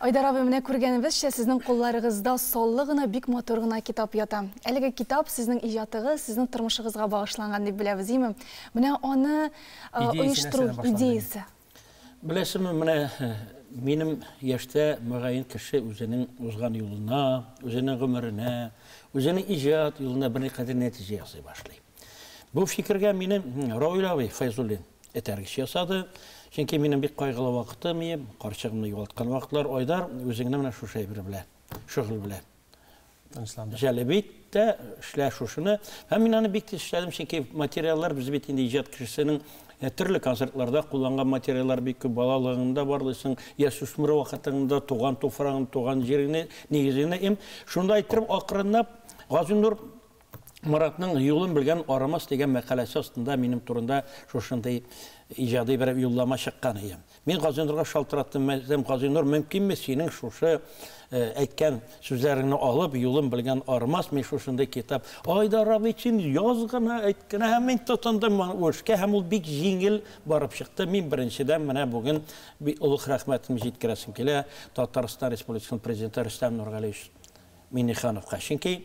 Айдар абый, менә күргәнебезчә, сезнең кулларыгызда саллы гына, бик матур гына китап ята. Әлеге китап сезнең иҗатыгыз, сезнең тормышыгызга багышланган дип беләбез, име? Менә аны оештыру идеясе. Беләсезме, менә минем яшьтә мөгаен кеше үзенең узган юлына, үзенең гомеренә, үзенең иҗат юлына берникадәр нәтиҗә ясый башлый. Бу фикергә мине Равил абый Фәйзуллин этәргеч ясады. Чөнки минем бик кайгылы вакытым иде, карчыгымны югалткан вакытлар. Айдар, үзеңне менә шушы әйбер белән, шөгыль белән тынычландыр. Җәлеп ит тә, эшлә шушыны. Һәм мин аны бик тиз эшләдем, чөнки материаллар без бит инде иҗат кешесенең төрле концертларда кулланган материаллар бик күп. Балалыгыңда барлыйсың, яшүсмер вакытыңда туган туфрагың, туган җиреңне, нигезеңне. Им шунда әйттереп, акрынлап Газинур Маратның Юлын белгән арымас дигән мәкаләсе астында минем турында шушындый иҗади бер юллама чыккан иде. Мин Газинурга шалтыраттым, әйтәм, Газинур, мөмкинме синең шушы әйткән сүзләреңне алып, Юлын белгән арымас, мин шушындый китап. Айдар абый, син яз гына, әйт кенә, һәм мин тотындым бу эшкә, һәм ул бик җиңел барып чыкты. Мин беренчедән менә бүген бик олуг рәхмәтемне җиткерәсем килә Татарстан Республикасының Президенты Рөстәм Нургалиевич Миңнехановка. Чөнки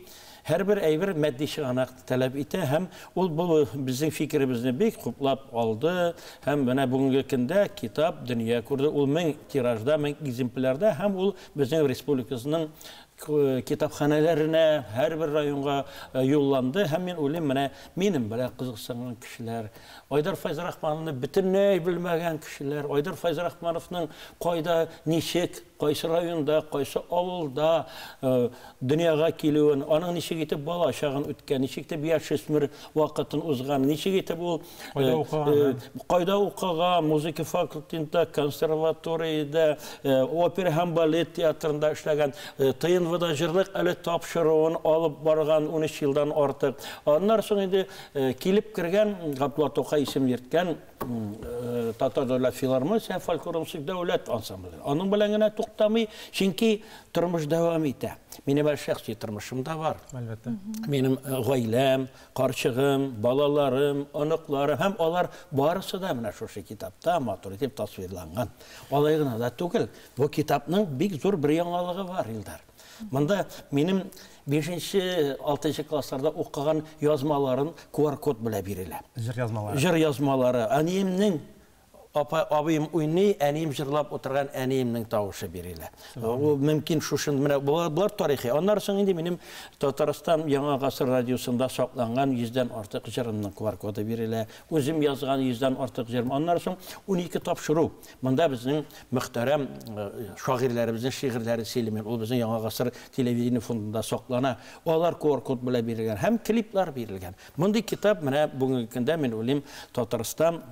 һәрбер әйбер матди чыганак таләп итә һәм ул бу безнең фикеребезне бик хуплап алды һәм менә бүгенге көндә китап дөнья күрде. Ул 1000 тиражда, 1000 экземплярда һәм ул безнең республикасының китапханәләренә, һәрбер районга юлланды һәм мин уйлыйм, менә минем белән кызыксынган кешеләр, Айдар Фәйзрахмановны бөтенләй белмәгән кешеләр, Айдар Фәйзрахмановның кайда, ничек, кайсы районда, кайсы авылда дөньяга килүен, аның ничек итеп бала чагын үткән, ничек итеп яшүсмер вакытын узган, ничек итеп ул кайда укыган, кайда укыган, музыка факультетында, консерваториядә, опера һәм балет театрында эшләгән, ТНВда җырлык әле тапшыруын алып барган 13 елдан артык. Аннан соң инде килеп кергән Габдулла Тукай исем йөрткән Татар дәүләт филармониясе һәм фольклор музыка дәүләт ансамбле. Аның белән генә туктамый, чөнки тормыш дәвам итә. Минем әле шәхси тормышым да бар. Әлбәттә. Минем гаиләм, карчыгым, балаларым, оныкларым һәм алар барысы да менә шушы китапта матур итеп тасвирланган. Алай гына да түгел, бу китапның бик зур бер яңалыгы бар, Илдар. Монда минем 5-6 классларда укыган язмаларын QR-код белән бирелә. Җыр язмалары. Җыр язмалары. Әниемнең апа, абыем уйный, әнием җырлап утырган әниемнең тавышы бирелә. Ул мөмкин шушын менә болар тарихи. Аннан соң инде минем Татарстан Яңа гасыр радиосында сакланган 100дән артык җырымның QR-коды бирелә. Үзем язган 100дән артык җырым. Аннан соң 12 тапшыру. Монда безнең мөхтәрәм шагыйрьләребезнең шигырьләре сөйләми. Ул безнең Яңа гасыр телевидение фондында саклана. Алар QR-код белән бирелгән һәм клиплар бирелгән. Мондый китап менә бүгенге көндә мин уйлыйм, Татарстан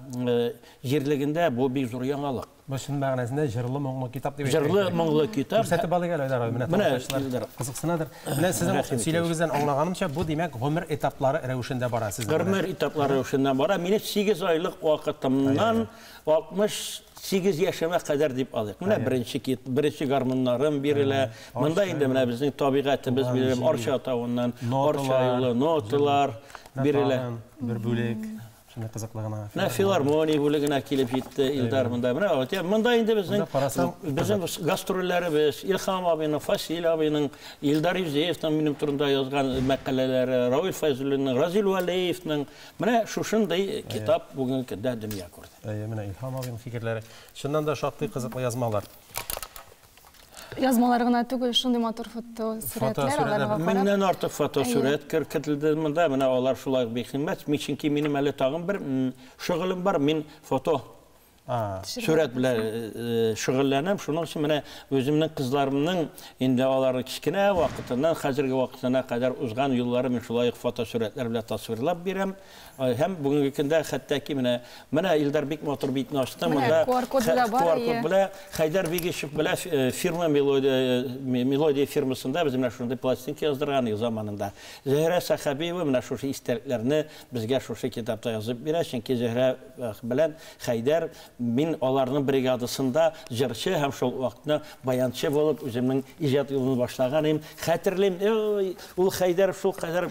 җирлегендә бу бик зур яңалык. Бу чын мәгънәсендә җырлы моңлы китап дип әйтергә. Җырлы моңлы китап. Күрсәтеп алыйк әле, Айдар абый, менә тамашачылар кызыксынадыр. Менә сезнең сөйләвегездән аңлаганымча, бу димәк гомер этаплары рәвешендә бара сезнең. Гомер этаплары рәвешендә бара. Минем 8 айлык вакытымнан 68 яшемә кадәр дип алыйк. Менә беренче кит, беренче гармуннарым бирелә. Монда инде менә безнең табигатебез бирелә. Арча тавыннан, Арча юлы, ноталар бирелә. Бер бүлек. Шуны кызыклы гына. Менә филармония бүлегенә килеп җитте Илдар монда. Менә монда инде безнең безнең гастрольләребез, Илһам абыйның, Фасил абыйның, Илдар Юзеевның минем турында язган мәкаләләре, Равил Фәйзуллинның, Разил Вәлиевның. Менә шушындый китап бүгенге көндә дөнья күрде. Әйе, менә Илһам абыйның фикерләре. Чыннан да шактый кызыклы язмалар. Язмалар гына түгел, шундый матур фотосурәтләр, аларга карап. Меңнән артык фотосурәт кертелде монда. Менә алар шулай бик кыйммәт. Мин чөнки минем әле тагын бер шөгылем бар. Мин фото сурәт белән шөгыльләнәм. Шуның өчен менә үземнең кызларымның инде алар кечкенә вакытыннан хәзерге вакытына кадәр узган юллары мин шулай ук фотосурәтләр белән тасвирлап бирәм. Һәм бүгенге көндә хәтта ки менә менә Илдар бик матур битне ачты. Монда QR-код белән Хәйдәр Бигишев белән фирма Мелодия фирмасында без менә шундый пластинка яздырган идек заманында. Зөһрә Сәхәбиева менә шушы истәлекләрне безгә шушы китапта язып бирә, чөнки Зөһрә белән Хәйдәр мин аларның бригадасында җырчы һәм шул вакытны баянчы булып үземнең иҗат юлын башлаган идем. Хәтерлим, ул Хәйдәр шул кадәр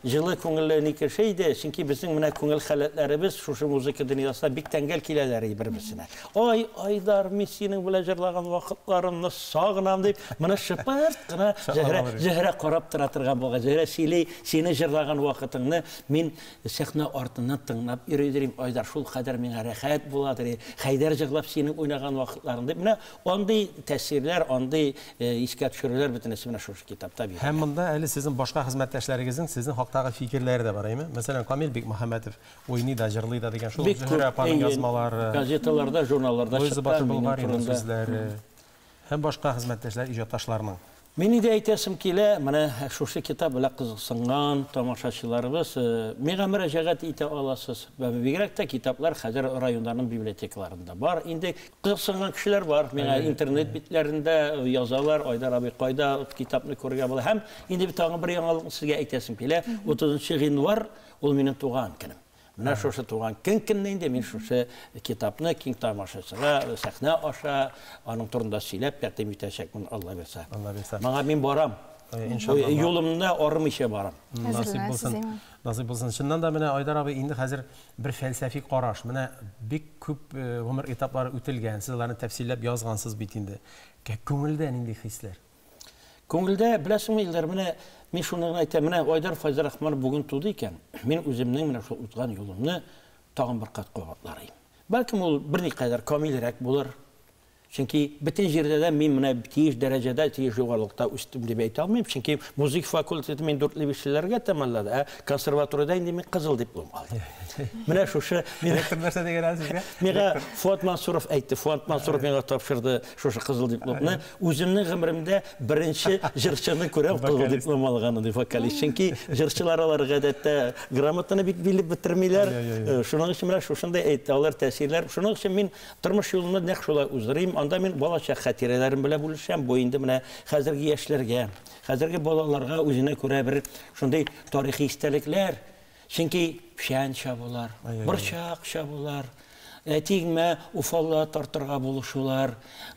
җылы күңелле ни кеше иде, чөнки безнең менә күңел халәтләребез шушы музыка дөньясына бик тәңгәл киләләр иде бер-берсенә. Ай, Айдар, мин синең белән җырлаган вакытларымны сагынам дип, моны шыпырт кына Зөһрә, Зөһрә карап тора торган булган. Зөһрә сөйли, сине җырлаган вакытыңны мин сәхнә артыннан тыңлап йөри идем. Айдар, шул кадәр миңа рәхәт була. буладыр. Хәйдәр җырлап синең уйнаган вакытларың дип. Менә андый тәэсирләр, андый искә төшерүләр бөтенесе менә шушы китапта бирелә. Һәм монда әле сезнең башка хезмәттәшләрегезнең сезнең хактагы фикерләре дә бар, әйме? Мәсәлән, Камил Бикмөхәммәтов уйный да, җырлый да дигән шул Зөһрә апаның язмалары. Газеталарда, журналларда чыккан минем турында. Сүзләре һәм башка хезмәттәшләр, иҗатташларның. Мин инде әйтәсем килә, менә шушы китап белән кызыксынган тамашачыларыбыз миңа мөрәҗәгать итә аласыз. Бигрәк тә китаплар хәзер районнарның библиотекаларында бар. Инде кызыксынган кешеләр бар. Миңа интернет битләрендә язалар, Айдар абый, кайда китапны күрергә була. Һәм инде тагын бер яңалыкны сезгә әйтәсем килә. 30 гыйнвар ул минем туган көнем. Менә шушы туган көн көнне инде мин шушы китапны киң тамашачыга сәхнә аша аның турында сөйләп тәкъдим итәчәкмен, Алла бирсә. Алла бирсә. Моңа мин барам. Иншалла. Юлымны армыйча барам. Насыйп булсын. Насыйп булсын. Чыннан да менә Айдар абый инде хәзер бер фәлсәфи караш. Менә бик күп гомер этаплары үтелгән, сез аларны тәфсилләп язгансыз бит инде. Күңелдә нинди хисләр? Күңелдә, беләсеңме, Илдар, менә мин шуны гына әйтәм, менә Айдар Фәйзрахманов бүген туды икән, мин үземнең менә шул узган юлымны тагын бер кат кабатлар идем. Бәлкем ул берникадәр камилрәк булыр. Чөнки бөтен җирдә дә мин менә тиеш дәрәҗәдә, тиеш югарылыкта үстем дип әйтә алмыйм. Чөнки музыка факультеты мин дүртле бишлеләргә тәмамлады, ә консерваториядә инде мин кызыл диплом алдым. Менә шушы ректор нәрсә дигән әле сезгә? Миңа Фуат Мансуров әйтте. Фуат Мансуров миңа тапшырды шушы кызыл дипломны. Үземнең гомеремдә беренче җырчыны күрәм кызыл диплом алганын, ди вокалист. Чөнки җырчылар алар гадәттә грамотаны бик белеп бетермиләр. Шуның өчен менә шушындай әйтте, алар тәэсирләр. Шуның өчен мин тормыш юлымны нәкъ шулай уздырыйм. Анда мин балачак хатирәләрем белән бүлешәм. Бу инде менә хәзерге яшьләргә, хәзерге балаларга үзенә күрә бер шундый тарихи истәлекләр. Чөнки печән чабулар, борчак чабулар, әтиеңмә уфалла тартырга булышулар,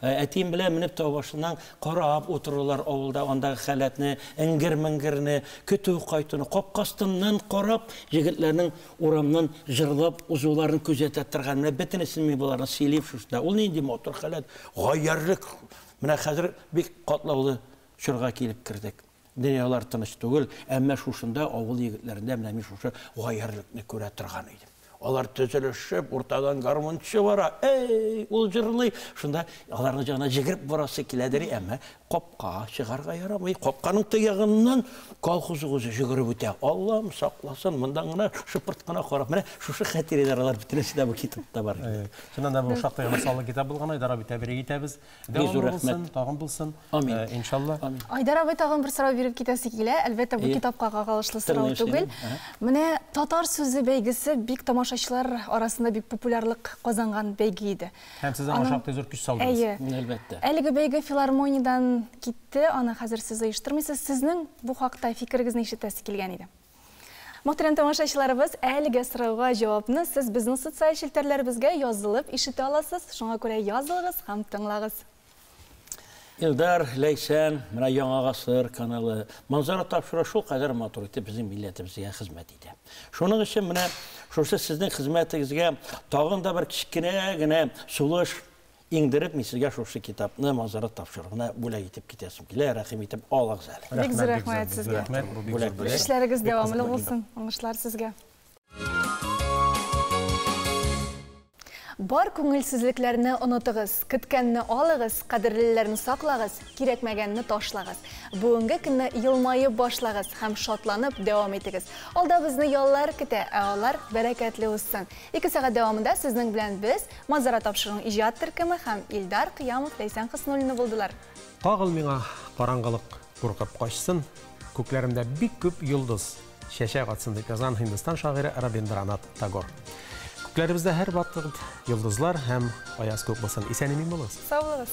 әтием белән менеп тау башыннан карап утырулар авылда андагы халәтне, эңгер-меңгерне, көтү кайтуны, капкастыннан карап егетләрнең урамнан җырлап узуларын күзәтә торган. Менә бөтенесен мин боларны сөйлим шушында. Ул нинди матур халәт, гаярьлек. Менә хәзер бик катлаулы чорга килеп кердек. Дөньялар тыныч түгел, әмма шушында авыл егетләрендә менә мин шушы гаярьлекне күрә торган идем. Алар төзелешеп, уртадан гармунчы бара, эй, ул җырлый. Шунда аларның җанына җигереп барасы киләдер, әмма капка чыгарга ярамый. Капканың тоягыннан колхоз үзе җигереп үтә. Аллам сакласын, мондан гына шыпырт кына карап. Менә шушы хатирәләр алар бөтенесе дә бу китапта бар. Чыннан да бу шактый гына саллы китап булган, Айдар абый, тәбрик итәбез. Дәвамлы булсын, тагын булсын. Иншалла. Айдар абый, тагын бер сорау биреп китәсе килә. Әлбәттә, бу китапка кагылышлы сорау түгел. Менә татар сүзе бәйгесе бик тамашачылар арасында бик популярлык казанган бәйге иде. Һәм сез аңа шактый зур көч салдыгыз. Әйе. Әлбәттә. Әлеге бәйге филармониядән китте, аны хәзер сез оештырмыйсыз. Сезнең бу хакта фикерегезне ишетәсе килгән иде. Мөхтәрәм тамашачыларыбыз, әлеге сорауга җавапны сез безнең социаль челтәрләребезгә язылып ишетә аласыз. Шуңа күрә язылыгыз һәм тыңлагыз. Илдар, Ләйсән, менә Яңа Гасыр каналы, Манзара тапшыруы шул кадәр матур итеп безнең милләтебезгә хезмәт итә. Шуның өчен менә шушы сезнең хезмәтегезгә тагын да бер кечкенә генә сулыш иңдереп, мин сезгә шушы китапны Манзара тапшыруына бүләк итеп китәсем килә. Рәхим итеп алыгыз әле. Бик зур рәхмәт сезгә. Эшләрегез дәвамлы булсын. Уңышлар сезгә. Бар күңелсезлекләрне онытыгыз, көткәнне алыгыз, кадерлеләрне саклагыз, кирәкмәгәнне ташлагыз. Бүгенге көнне елмаеп башлагыз һәм шатланып дәвам итегез. Алда безне яллар көтә, ә алар бәрәкәтле узсын. 2 сәгать дәвамында сезнең белән без Манзара тапшыруының иҗат төркеме һәм Илдар Кыямов, Ләйсән Хөснуллина булдылар. Кагыл миңа караңгылык куркып качсын, күкләремдә бик күп йолдыз чәчәк атсын дип язган Һиндстан шагыйре Рабиндранат Тагор. Күкләребездә һәр вакыт йолдызлар һәм аяз күк булсын. Исән-имин булыгыз. Сау булыгыз.